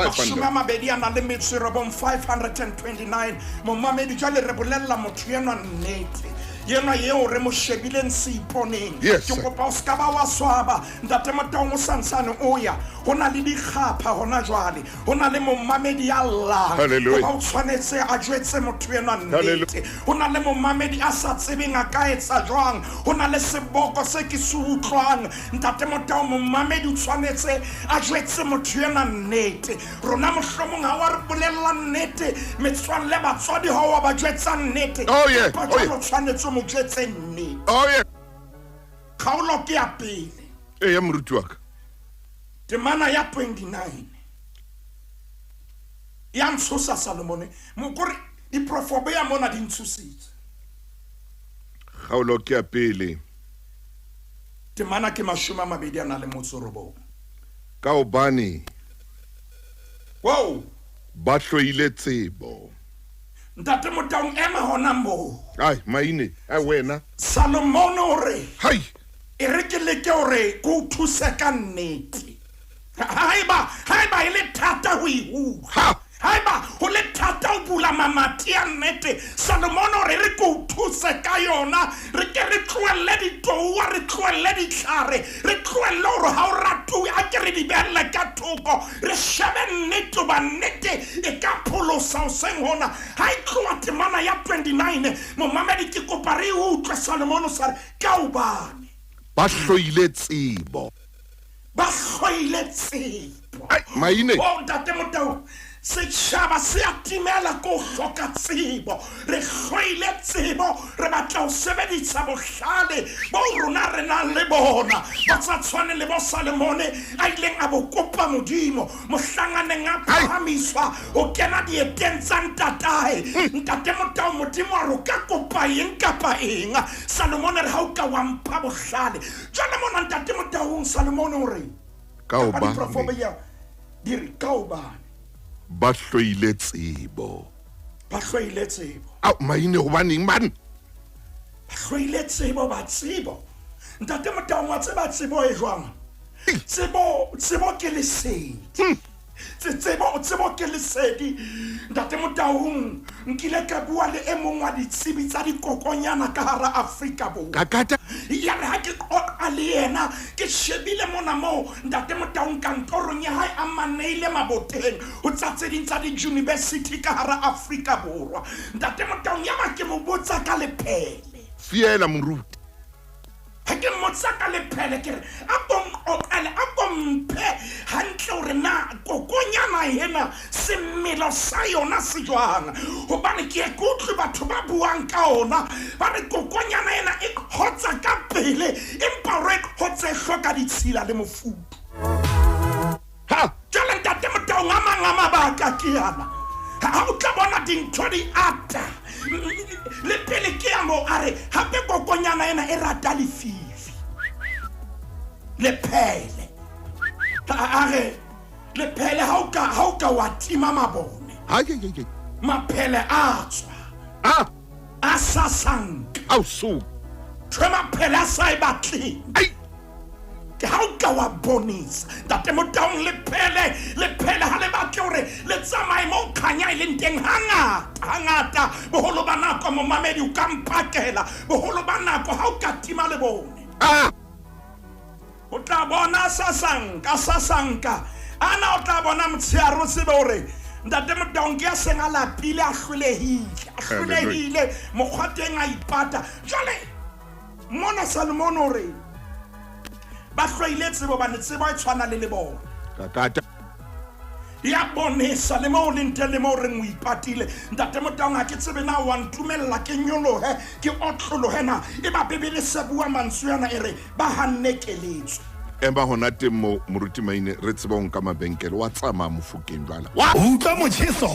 Mashome a mabedi a nang le metso e robong, 529. Momamedi, jwale re bolella motho enwa nnete, enwa eo re mo shebileng seiponeng. Yes, Ke sir. kopa o se ka ba wa swaba, Ntate Motaung, o santsane o ya. Ho na le dikgapha hona jwale, ho na le momamedi ya llang Hallelujah. hoba o tshwanetse a jwetse motho enwa nnete. Hallelujah. Ho na le momamedi a sa tsebeng a ka etsa jwang, ho na le seboko se ke se utlwang. Ntate Motaung, momamedi o tshwanetse a jwetse motho enwa nnete. Rona mohlomong ha wa re bolella nnete, metswalle, batswadi ha wa ba jwetsa nnete. Oh, yeah. Empa Oh, yeah. jwale o tshwanetse o mo jwetse nnete. Oh, yeah. Kgaolo ke ya pele, Eya, moruti wa ka. temana ya 29 ya ntshosa Salomone. Mokore diprofobo ya mona di ntshositse. Kgaolo ke ya pele. Temana ke 29. Ka hobane Wow. ba hloile tsebo. Ntate Motaung, ema hona moo. Ai, maine, ai wena. Salomone o re, Hai. e re ke leke hore ke o thuse ka nnete. Haeba e le thata ho e utlwa, Ha. haeba ho le thata ho bula mamati a nnete, Salomone o re re ke o thuse ka yona. Re ke re tlohelle ditoua, re tlohelle ditlhare, re tlohelle hore ha o ratuwe, a ke re di behelle ka thoko, re shebe nnete, hoba nnete e ka pholosa hoseng hona. Ha e tloha temana ya 29, momamedi, ke kopa re e utlwe. Salomone o sa re ka hobane Ba hloile tsebo. ba hloile tsebo. Ai, maine. O Ntate Motau, setjhaba se a timela ko hloka tsebo. Re hloile tsebo, re batla ho sebedisa bohlale bo rona re nang le bona, ba sa tshwane le bo Salomone a ileng a bo kopa Modimo mohlang a neng a phahamiswa ho kena dieteng tsa ntatae. Ntate Motau, Modimo a re o ka kopa eng kapa eng, Salomone re ha o ka wa mpha bohlale. Jwale mona, Ntate Motaung, Salomone o re Ka kapa hobane diprofobo ya di re ka hobane ba hloile tsebo. Ba hloile tsebo. Ao, maine, hobaneng man? Ba hloile tsebo, ba tsebo. Ntate Motaung, wa tseba tsebo e jwang? Tsebo ke lesedi. Tsebo ke lesedi. Ntate Motaung, nkile ka bua le e mong wa ditsebi tsa dikokonyana ka hara Afrika Borwa. Kakata. Ya re ha ke qoqa le yena, ke shebile mona moo, Ntate Motaung, kantorong ya hae a maneile maboteng ho tsa tse ding tsa di-university ka hara Afrika Borwa. Ntate Motaung, ya ba ke mo botsa ka lephele. Fiela, moruti. Ha ke mmotsa ka lephele, ke re a ko nqoqele, a ko mphe hantle hore na kokonyana ena semelo sa yona se jwang, hobane ke ye ke utlwe batho ba buang ka ona, ba re kokonyana ena e kgotsa ka pele, empa hore e kgotse e hloka ditshila le mofuthu. Ha. Jwale, Ntate Motaung, a mang a mabaka ke ana ha o tla bona dintho di ata le pele ke ya moo. A re hape kokonyana ena e rata lefifi. Lephele, a re lephele ha o ka wa tima mabone, Ai, ai, ai, ai. maphele a tswa, Ah, a sasanka. Ao so. Ntho e maphele a sa e batleng Ai. ke ha o ka wa bonesa. Ntate Motaung, lephele ha le batle hore le tsamaye mo khanya e leng teng hangata hangata. Boholo ba nako, momamedi, o ka mpakela, boholo ba nako ha o ka tima le bone, Ah. o tla bona sasanka sasanka ana, o tla bona motshehare, o tsebe hore Ntate Motaung ke ya seng a lapile, a hlolehile, a hlolehile mokgwa teng, a ipata. Jwale mona Salomone o re ba hloile tsebo bane tsebo e tshwana le lebone. Kakata. Ya bonesa le mo o leng teng le mo o reng o ipatile. Ntate Motaung, ha ke tsebe na wa ntumella ke nyolohe, ke otlolohe na e ba Bebele se bua mantswe ana, e re ba hanne keletso. Ema hona teng mo, moruti Maine, re tseba ho nka mabenkele wa tsamaya Mofokeng jwala. Wa. Utlwa motjheso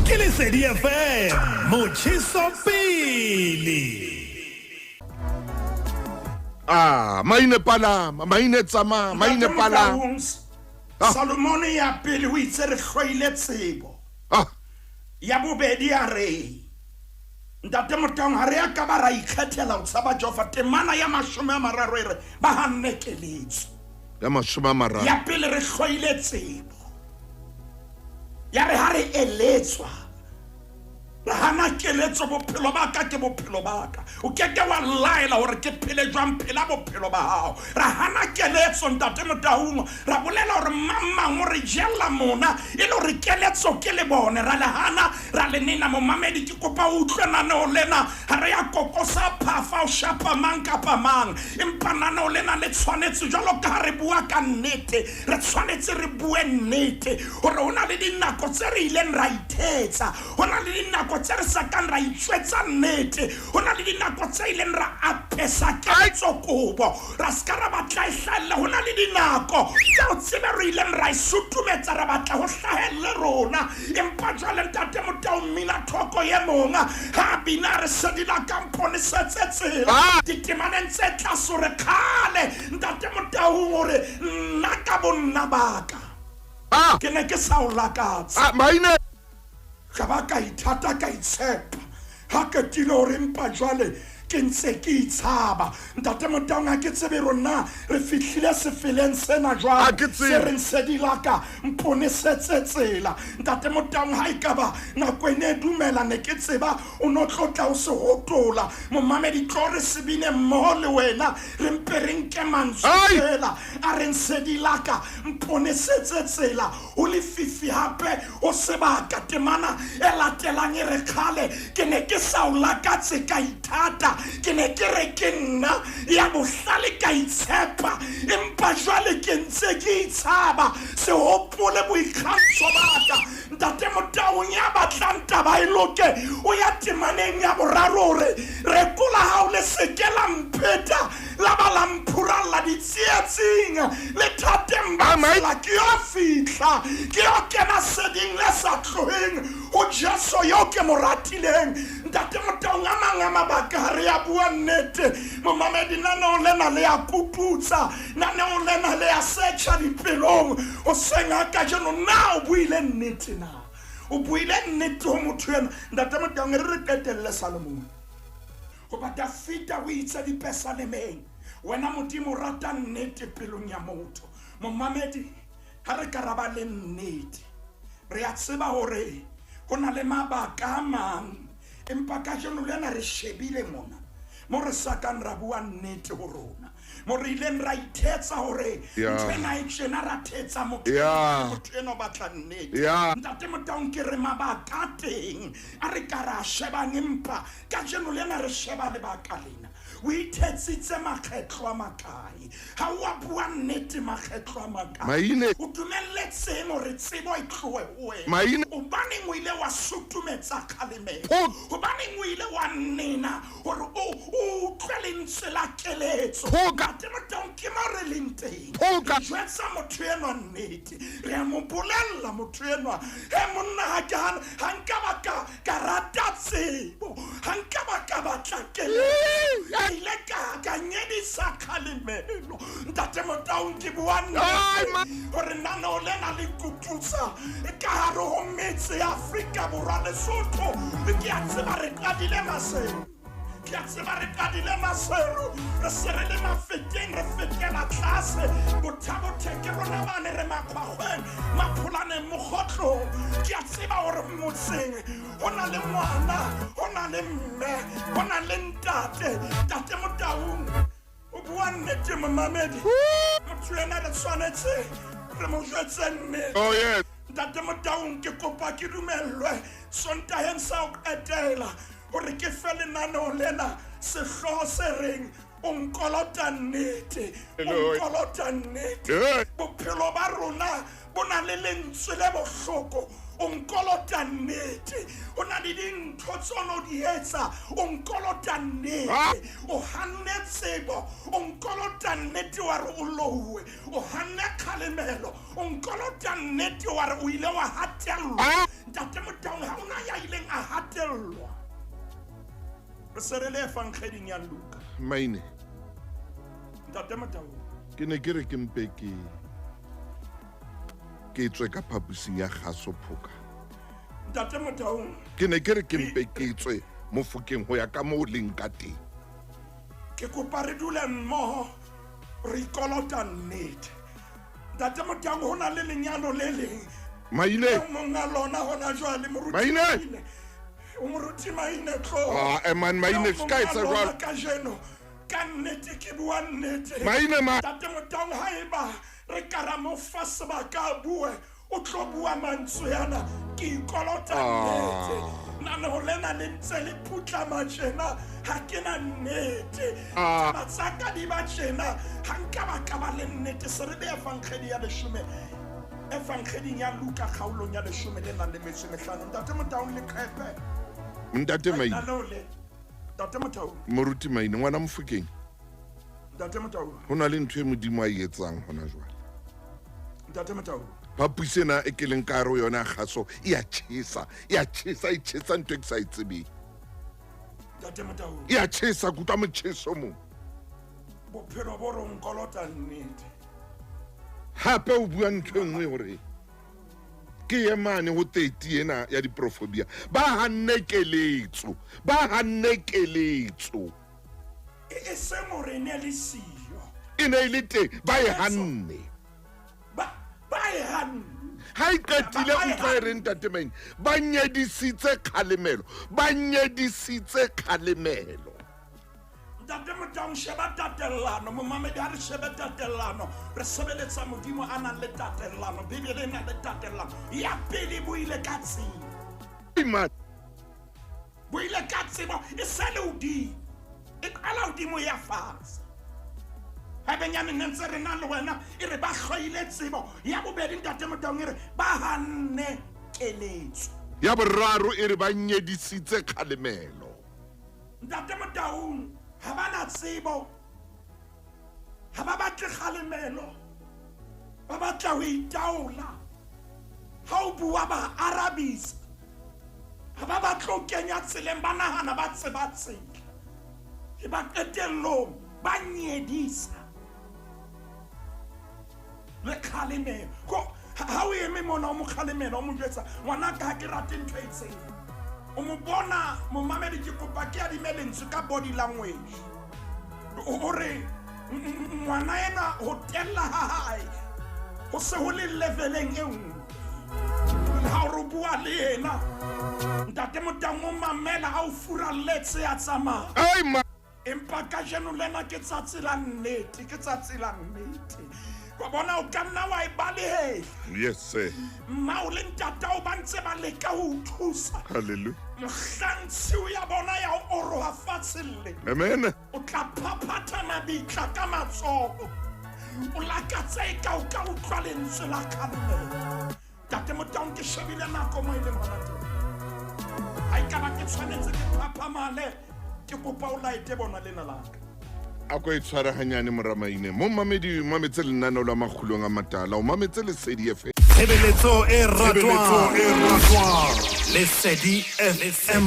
ke Lesedi FM, motjheso pele. Ah, maine palama, maine tsamaya, maine Ntate palama. Motaung, Ah. Salomone ya pele o itse re hloile tsebo. Ah, Ya bobedi a re, Ntate Motaung, ha re a ka ba ra ikgethela ho tshaba Jehova. Temana ya 30 e re ba hanne keletso. Ya 30. Ya pele, re hloile tsebo. re eletswa re hana keletso bophelo ba ka ke bophelo ba ka o ke ke wa laela hore ke phele jwang phela bophelo ba hao ra hana keletso ntate Motaung ra bolela hore mang o re jella mona e le hore keletso ke le bone ra le hana ra le nena momamedi ke kopa o utlwe naneo lena ha re ya kokosa phafa o shapa mang kapa mang empa naneo lena le tshwanetse jwalo ka ha re bua ka nnete re tshwanetse re bue nnete hore ho na le dinako tse re ileng ra ithetsa ho na le dinako tse re sa kang ra itswetsa nnete ho na le dinako tse ileng ra apesa keletso kobo ra se ka ra batla e hlahelle ho na le dinako tseo tsebe re ileng ra e sutumetsa ra batla ho hlahelle rona empa jwale ntate Motaung mmina thoko ye mong ha bina re sedi la kampone setse tsela ditemaneng tse tlase re kgale ntate Motaung hore nna ka bonna baka ke ne ke sa o lakatse maine ka ba ka ithata ka itshepa ha ke tile hore empa jwale ke ntse ke itshaba ntate Motaung ha ke tsebe rona re fihlile sefeleng sena jwang se reng sedi la ka mpone setse tsela ntate Motaung ha ekaba nako ene e dumela ne ke tseba o no tlotla o se hotola momamedi tlo re sebine mmoho le wena re mpe re nke mantswe fela a reng sedi la ka mpone setse tsela o lefifi hape o sebaka temana e latelang e re kgale ke ne ke sa o lakatse ka ithata ke ne ke re ke nna ya bohlale ka itshepa empa jwale ke ntse ke itshaba se hopole boikgantsho ba ka ntate Motaung ya batlang taba e loke o ya temaneng ya boraro hore rekola hao le seke la mpheta la ba la mphuralla ditsietsing le thateng ba tsela ke yo fihla ke yo kena seding le sa tloheng ho Jesu yo ke mo ratileng ntate Motaung a mang a mabaka ha re ya bua nnete momamedi naneo lena le ya kututsa naneo lena le ya setjha dipelong o seng ha kajeno na o buile nnete na o buile nnete ho motho ena ntate Motaung re re qetelle Salomon hoba Dafita o itse dipesalemeng wena Modimo o rata nnete pelong ya motho momamedi ha re ka ra ba le nnete re a tseba hore ho na le mabaka a mang empa kajeno lena re shebile mona mo re sa kang ra bua nnete ho rona mo re ileng ra ithetsa hore ntho ena e tjena ra thetsa motho motho ena o batla nnete ntate Motaung ke re mabaka a teng a re ka ra shebang empa kajeno lena re sheba lebaka lena o ithetsitse makgetlo a makae ha o a bua nnete makgetlo a makae o dumelletseng hore tsebo e tlohe ho wena hobaneng o ile wa sutumetsa kgalemelo hobaneng o ile wa nena hore o utlwe lentswe la keletso ntate Motaung ke mo re leng teng re jwetsa motho enwa nnete re a mo bolella motho enwa he monna ha ke ha nka ba ka rata tsebo ha nka ba ka batla keletso ke ile ka nyedisa kgalemelo ntate Motaung ke bua nnete hore naneo lena le kututsa ka hare ho metse ya Afrika Borwa Lesotho ke a tseba re qadile maselo ke a tseba re qadile maselo re se re le mafeteng re fetela tlase bothabothe ke rona bane re makgwakgweng mapholaneng mokgotlong ke a tseba hore motseng ho na le ngwana ho na le mme ho na le ntate ntate Motaung o bua nnete momamedi motho ena re tshwanetse re mo jwetse nnete ntate Motaung ke kopa ke dumellwe Sontaheng sa ho qetela hore ke fe lenaneo lena sehlooho se reng o nkolota nnete o nkolota nnete bophelo ba rona bo na le lentswe le bohloko o nkolota nnete o na le dintho tseo o di etsa o nkolota nnete o hanne tsebo o nkolota nnete wa re o louwe o hanne kgalemelo o nkolota nnete wa re o ile wa hatellwa ntate Motaung ha ona ya ileng a hatellwa re se re le efankgeding ya Luka maine ntate Motaung ke ne ke re ke mpe ke tswe ka phaposing ya kgaso phoka ntate Motaung ke ne ke re ke mpe ke tswe mofokeng ho ya ka moo leng ka teng ke kopa re dule mmoho re ikolota nnete ntate Motaung ho na le lenyalo le leng Maine. Eo monga lona hona jwale moruti Maine. O moruti Maine tlo. Ah, eh, man, Maine, Eo se ka monga etsa lona jwalo. kajeno. Ka nnete ke bua nnete. Maine ma- Ntate Motaung haeba re ka ra mo fa sebaka a bue, o tlo bua mantswe ana. Ke ikolota nnete. Naneho lena le ntse le putlama tjena, ha ke na nnete. Taba tsa ka di ba tjena, ha nka ba ka ba le nnete. Se re be evankgedi ya leshome, evankgeding ya Luka kgaolong ya leshome le nang le metso e mehlano. Ntate Motaung leqepe. Ntate Maine. Naneho le. Ntate Motaung. Moruti Maine, ngwana Mofokeng. Ntate Motaung. Ho na le ntho e Modimo a e etsang hona jwale. Ntate Motaung. Phaposi ena e ke leng ka hare ho yona ya kgaso e a tjhesa, e a tjhesa, e tjhesa ntho e ke sa e tsebeng. Ntate Motaung. E a tjhesa, ke utlwa motjheso moo. Bophelo bo re o nkolota nnete. Hape o bua ntho e nngwe hore ke ye mane ho 30 ena ya diprofobia. Ba hanne keletso, ba hanne keletso. E seng hore e ne le siyo. E ne e le teng, ba e hanne. Ba e hanne. Ha e qetile Ba e utlwa e reng, Ntate Maine, ba nyedisitse kgalemelo, ba nyedisitse kgalemelo. Ntate Motaung, sheba tatellano, momamedi ha re shebe tatellano, re sebeletsa Modimo a nang le tatellano, Bibele e nang le tatellano. Ya pele bo ile ka tsebo. Amen. Bo ile ka tsebo, e sa le hodimo. E qala hodimo ya fatshe. Haebenyane ne ntse re na le wena, e re ba hloile tsebo. Ya bobedi, Ntate Motaung, e re ba hanne keletso. Ya boraro e re ba nyedisitse kgalemelo. Ntate Motaung, ha ba na tsebo, ha ba batle kgalemelo, ba batla ho itaola. Ha o bua ba arabisa, ha ba batle ho kenya tseleng, ba nahana ba tseba tsela. E ba qetellong ba nyedisa le kgalemelo. Ko, ha o eme mona o mo kgalemela, o mo jwetsa, ngwanaka ha ke rate ntho e itseng. O mo bona, momamedi, ke kopa ke adime lentswe ka body language. O re, ngwana enwa ho tella ha hae, ho se ho le leveleng e nngwe. Ha o re bua le yena, Ntate Motaung o mamela, a o furalletse a tsamaya. Ai, ma- Empa kajeno lena ke tsatsi la nnete, ke tsatsi la nnete. Wa bona o ka nna wa e balehela. Yes, sir. Mmao le ntatao ba ntse ba leka ho o thusa. Hallelujah. Mohlang tshiu ya bona ya ho oroha fatshe le. Amen. O tla phaphatha mabitla ka matsoho. O lakatsa e ka o ka utlwa lentswe la kgalemelo. Ntate Motaung, ke shebile nako mo e leng hona teng. Ha ekaba ke tshwanetse ke phaphamale, ke kopa o laete bona lena la ka. A ko e tshware hanyane mora Maine. Mo mamedi, mametse lenaneo la Makgulong a Matala, o mametse Lesedi FM. Tshebeletso e ratwang, e ratwang. Lesedi FM.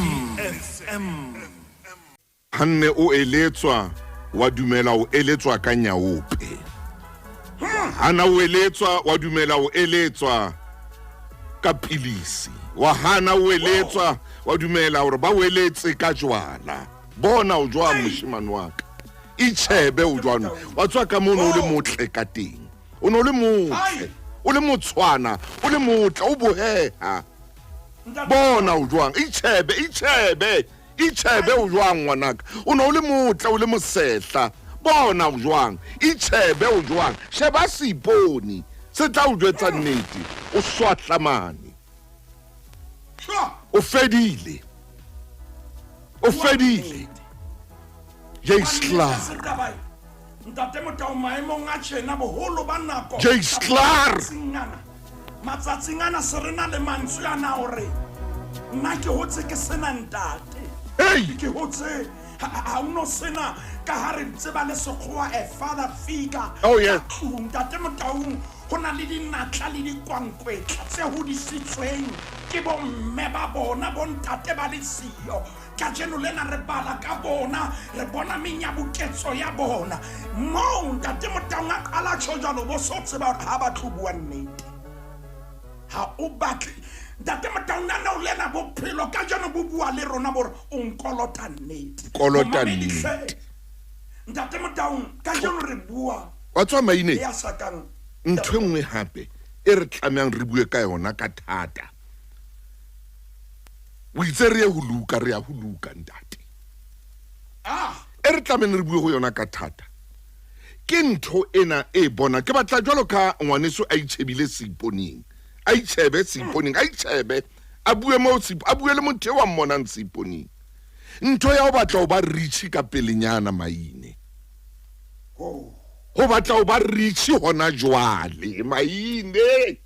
Hanne o eletswa, wa dumela o eletswa ka nyaope. Hana o eletswa, wa dumela o eletswa ka pilisi. Wa hana o eletswa, wa dumela hore ba o eletse ka jwala. Bona o jwang moshemane wa ka. Itjhebe o jwang. Wa tswa ka mono o le motle ka teng. O no le motle. O le motshwana, o le motle, o boheha. Bona o jwang. Itjhebe, itjhebe. Itjhebe o jwang ngwanaka. O no le motle, o le mosehla. Bona o jwang. Itjhebe o jwang. Sheba seipone. Se tla o jwetsa nnete. O swahlamane. O fedile. O fedile. Jay Sklar. Ntate Motaung, maemong a tjena boholo ba nako. Jay Sklar. Matsatsing ana se re na le mantswe ana hore nna ke hotse ke sena ntate. Hey! Ke hotse ha o no sena ka ha re tseba le sekgowa a father figure. Oh, yeah. Ka tlung, Ntate Motaung, ho na le dinatla le dikwankwetla tse hodisitsweng ke bomme ba bona, bontate ba le siyo. Kajeno lena re bala ka bona, re bona menyabuketso ya bona. Moo Ntate Motaung a qala tjho jwalo, bo so tseba hore ha ba tlo bua nnete. Ha o batle. Ntate Motaung, nna o lena bophelo kajeno bo bua le rona bo re o nkolota nnete. Kolota Momamedi nnete. hle. Ntate Motaung, kajeno re bua Wa tswa Maine? ya sa kang. Ntho e nngwe hape e re tlamehang re bue ka yona ka thata. O itse re ye ho Luka, re ya ho Luka ntate. E re tlamehang re bue ho yona ka thata. Ke ntho ena e bona ke batla jwalo ka ngwaneso a itjhebile seiponeng. A itjhebe seiponeng, a itjhebe, a bue mo a bue le motho eo a mmonang seiponeng. Ntho ya ho batla ho ba rich ka pelenyana Maine. Ho batla ho ba rich hona jwale Maine.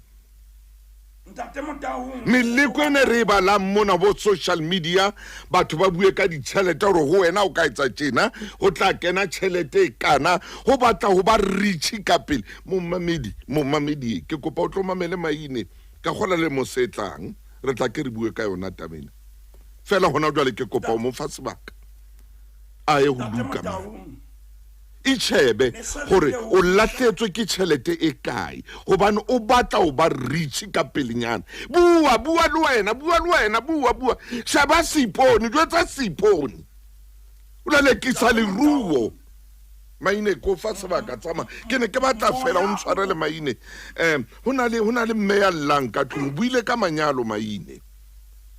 Ntate Motaung. Meleko e ne re e balang mona bo social media, batho ba bue ka ditjhelete hore ho wena o ka etsa tjena, ho tla kena tjhelete e kana, ho batla ho ba rich ka pele. Momamedi, momamedi, ke kopa o tlo mamele Maine ka kgola le mo se tlang, re tla ke re bue ka yona taba ena. Fela hona jwale ke kopa o mo fa sebaka a ye ho Luka mane. Itjhebe hore o lahletswe ke tjhelete e kae, hobane o batla ho ba rich ka pelenyana. Bua, bua le wena, bua le wena, bua, bua. Sheba seipone, jwetsa seipone. O lelekisa leruo. Maine, ko fa sebaka, tsamaya. Ke ne ke batla fela o ntshwarele Maine. Ho na le, ho na le mme ya llang ka tlung, o buile ka manyalo Maine.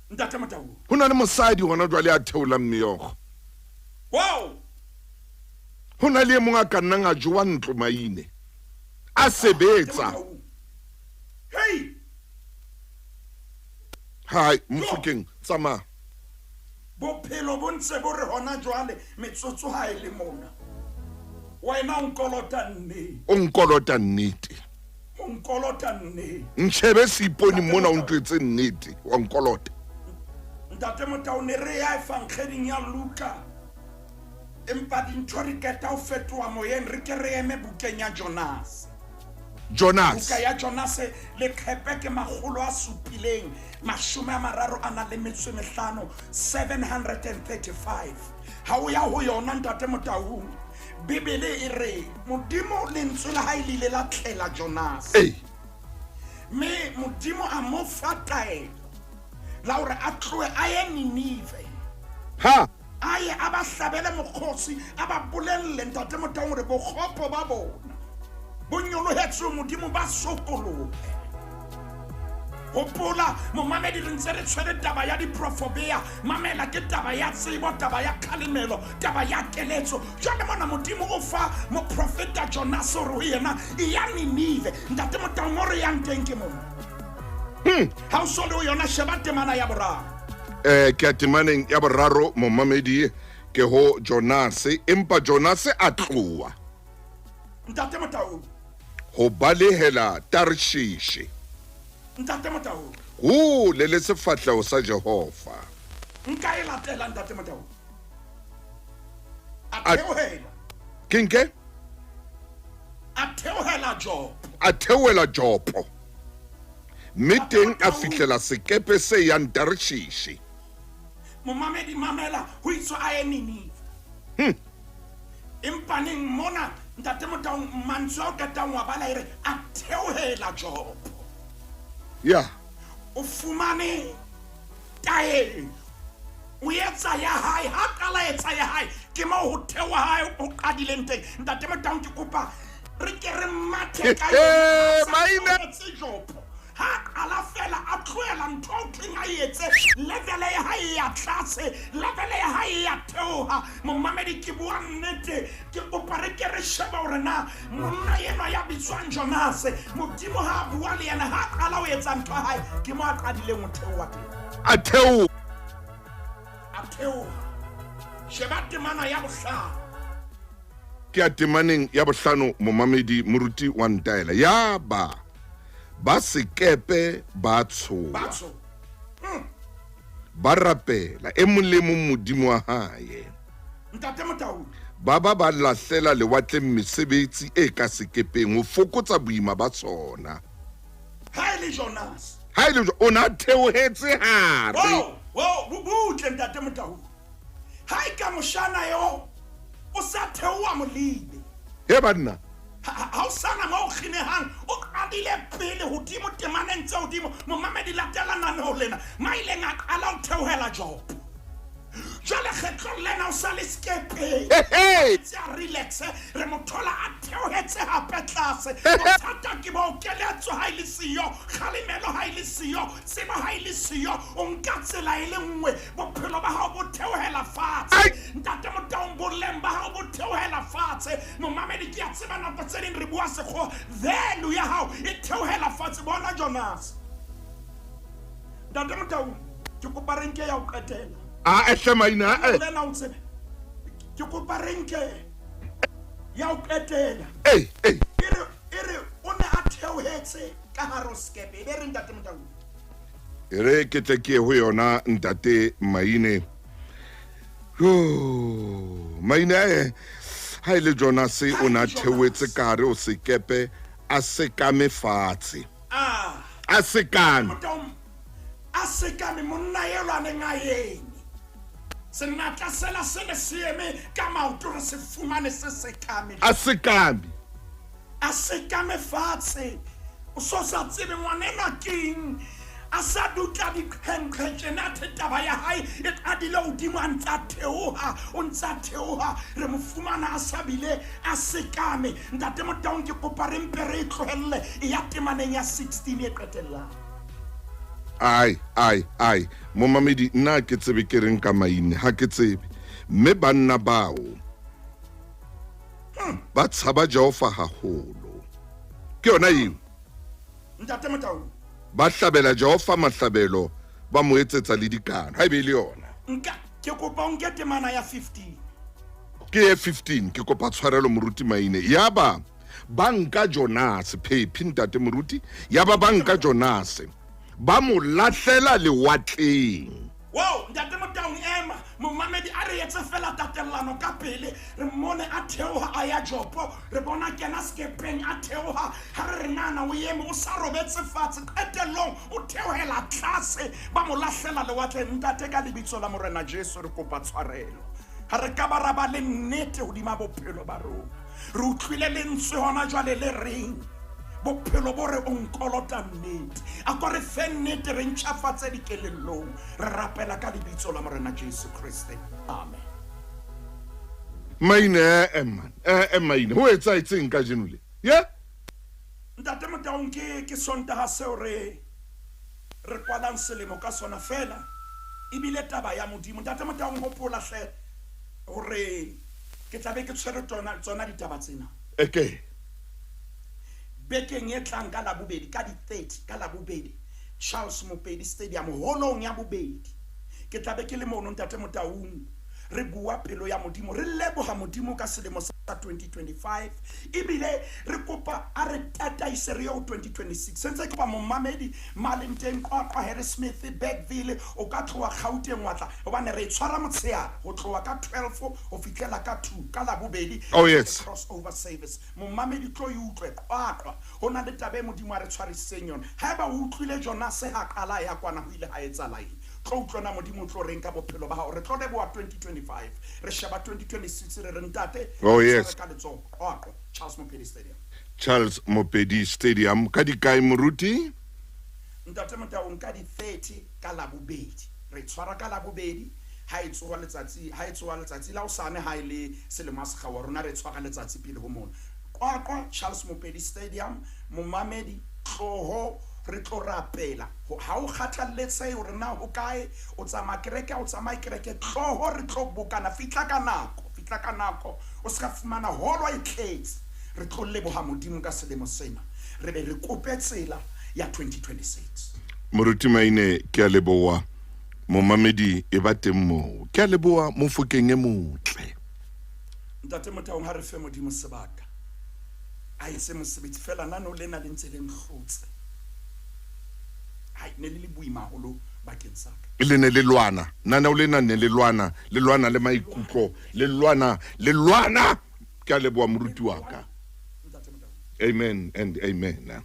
Ntate Motau. Ho na le mosadi hona jwale a theolang meokgo. Wow! Ho na le e mong a ka nnang a jowa ntlo Maine. A sebetsa. Hey! Hai, Mofokeng, tsamaya. Bophelo bo ntse bo re hona jwale metsotso ha e le mona. Wena o nkolota nnete. O nkolota nnete. O nkolota nnete. Ntjhebe seipone mona o ntwetse nnete, wa nkolota. Ntate Motau, ne re ya efankgeding ya Luka. Empa dintho di qeta ho fetoha moyeng, re ke re eme bukeng ya Jonase. Jonase. Buka ya Jonase leqhepe ke 735, 735. Ha o ya ho yona Ntate Motaung, Bibele e re Modimo lentswe la hae le ile la tlela Jonase. Ei. Mme Modimo a mo fa taelo la hore a tlohe a ye Ninive. Ha. A ye a ba hlabele mokgosi, a ba bolelle Ntate Motaung hore bokgopo ba bona bo nyolohetse ho Modimo, ba sokolohe. Hopola momamedi, re ntse re tshwere taba ya diprofobea. Mamela, ke taba ya tsebo, taba ya kgalemelo, taba ya keletso. Jwale mona Modimo o fa moprofeta Jonase hore ho yena e ya Ninive. Ntate Motaung, mo re yang teng ke mona. Ha o so le ho yona, sheba temana ya boraro. Ke a temaneng ya boraro momamedi, ke ho Jonase. Empa Jonase a tloha Ntate Motaung. ho balehela Tarshishe. Ntate Motaung. Hole le sefahleho sa Jehova. Nka e latela Ntate Motaung. A theohela. Ke nke? A theohela Jopo. A theohela Jopo. Mme teng a fihlela sekepe se yang Tarshishe. Momamedi, mamela, ho itswe a ye Ninive. Empa neng mona Ntate Motaung, mantswe ao qetang wa bala e re a theohela Jopo. Ya. O fumane taelo. O etsa ya hae, ha qala etsa ya hae, ke moo ho theoha hae ho qadileng teng. Ntate Motaung, ke kopa re ke re mathe ka yona. Maine. Tse Jopo. Ha qala fela a tlohela ntho o thweng a etse, level ya hae e ya tlase, level ya hae e ya theoha. Momamedi, ke bua nnete, ke kopa re ke re shebe hore na monna enwa ya bitswang Jonase, Modimo ha a bua le yena, ha qala ho etsa ntho ya hae, ke mo a qadileng ho theoha teng. A theoha. A theoha. Sheba temana ya bohlano. Ke a temaneng ya bohlano, momamedi, moruti wa ntaela. Ya ba ba sekepe ba tshoha. Ba tshoha. Ba rapela e mong le mong Modimo wa hae. Ntate Motaung. Ba ba ba lahlela lewatleng mesebetsi e ka sekepeng ho fokotsa boima ba sona. Ha e le Jonas. Ha e le o na theohetse hare. Wo, wo, bo butle Ntate Motaung. Ha e ka moshana eo o sa theoha molibe. He banna. Ha o sana mo o kginehang, o qadile pele hodimo temaneng tse hodimo. Momamedi, latela naneho lena. Maileng a qala ho theohela Jopo. Jwale kgetlong lena o sa le sekepeng. Hey! Tse a relaxe, re mo thola a theohetse hape tlase. Bothata ke bo keletso ha e le siyo, kgalemelo ha e le siyo, tsebo ha e le siyo, o nka tsela e le nngwe, bophelo ba hao bo theohela fatshe. Ntate Motaung, boleng ba hao bo theohela fatshe. Momamedi, ke a tseba nako tse ding re bua sekgowa, value ya hao e theohela fatshe. Bona Jonas. Ntate Motaung, ke kopa re nke ya ho qetela. A ehle maina e. Lena o tsebe. Ke kopa re nke ya ho qetela. Ei, ei. E re o ne a theohetse ka hare ho sekepe. E be re Ntate Motaung. E re ke tle ke ye ho yona Ntate Maine. Yo, Maine e ha ile Jonas o na theohetse ka hare ho sekepe a sekame fatshe. A sekame. Motaung, a sekame monna elo a neng a eme. Senatla sela se ne se eme ka maoto re se fumane se sekame. A sekame. A sekame fatshe. O so sa tsebe ngwanenwa keng. A sa dutla diqhenqhe tjena, the taba ya hae e qadile hodimo, a ntsa theoha, o ntsa theoha, re mo fumana a sa bile a sekame. Ntate Motaung, ke kopa re mpe re e tlohelle e ya temaneng ya 16 e qetellang. Ai, ai, ai. Momamedi, nna ke tsebe ke reng ka Maine, ha ke tsebe. Mme banna bao ba tshaba Jehova haholo. Ke yona eo. Ntate Motaung. Ba hlabela Jehova mahlabelo, ba mo etsetsa le dikano. Ha ebe le yona. Nka ke kopa o nke temana ya 15. Ke e 15, ke kopa tshwarelo Moruti Maine. Yaba ba nka Jonas, phephi Ntate Moruti, yaba ba nka Jonas, ba mo lahlela lewatleng. Wow, Ntate Motaung, ema. Momamedi, a re etse fela tatellano ka pele. Re mmone a theoha a ya Jopo, re bona kena sekepeng a theoha. Ha re re nana o eme, o sa robetse fatshe. Qetellong o theohela tlase, ba mo lahlela lewatleng. Ntate, ka lebitso la Morena Jesu re kopa tshwarelo. Ha re ka ba ra ba le nnete hodima bophelo ba rona. Re utlwile lentswe hona jwale le reng bophelo bo re o nkolota nnete. A ko re fe nnete, re ntjhafatse dikelellong. Re rapela ka lebitso la Morena Jesu Kriste. Amen. Maine, man. Maine. Ho etsahetseng kajeno le? Ye? Ntate Motaung, ke Sontaha seo re kwalang selemo ka sona fela. Ebile taba ya Modimo. Ntate Motaung, hopola hle hore ke tla be ke tshwere tsona ditaba tsena. Okay. Bekeng e tlang ka Labobedi, ka di-30 ka Labobedi, Charles Mopedi Stadium, holong ya bobedi. Ke tla be ke le mono Ntate Motaung, re bua pelo ya Modimo, re leboha Modimo ka selemo sa 2025, ebile re kopa a re tataise re ye ho 2026. Sentse ke kopa momamedi Malenteng, Qwaqwa, Harrismith, Bergville, o ka tloha Gauteng wa tla, hobane re tshwara motshehare ho tloha ka 12 ho fihlela ka 2 ka Labobedi. Oh yes. Crossover service. Momamedi, tlo e utlwe Qwaqwa. Ho na le taba e Modimo a re tshwarisitseng yona. Haeba o utlwile Jonas ha qala ya kwana, ho ile ha etsahala eng? Tlo utlwana Modimo o tlo reng ka bophelo ba hao. Re tlo leboha 2025, re sheba 2026, re re ntate, Oh yes. ka letsoho. Qwaqwa, Charles Mopedi Stadium. Charles Mopedi Stadium. Ka dikae Moruti? Ntate Motaung, ka di-30 ka Labobedi. Re tshwara ka Labobedi. Ha e tsoha letsatsi, ha e tsoha letsatsi la hosane, ha e le selemo sa sekgawa, rona re tshwara letsatsi pele ho mona. Qwaqwa, Charles Mopedi Stadium. Momamedi, tloho re tlo rapela. Ha o kgathalletsehe hore na ho kae, o tsamaya kereke, ha o tsamaye kereke, tloho re tlo bokana. Fihla ka nako, fihla ka nako. O ska fumana holo e tletse. Re tlo leboha Modimo ka selemo sena. Re be re kope tsela ya 2026. Moruti Maine, ke a leboha. Momamedi e ba teng moo. Ke a leboha Mofokeng e motle. Ntate Motaung, ha re fe Modimo sebaka. A etse mosebetsi fela, nano lena le ntse le nhlotse. Hai, ne le le boima haholo bakeng sa ka. Le ne le lwana. Naneo lena ne le lwana, le lwana le maikutlo, le lwana, le lwana. Ke a leboha moruti wa ka. Ntate Motaung. Amen and amen.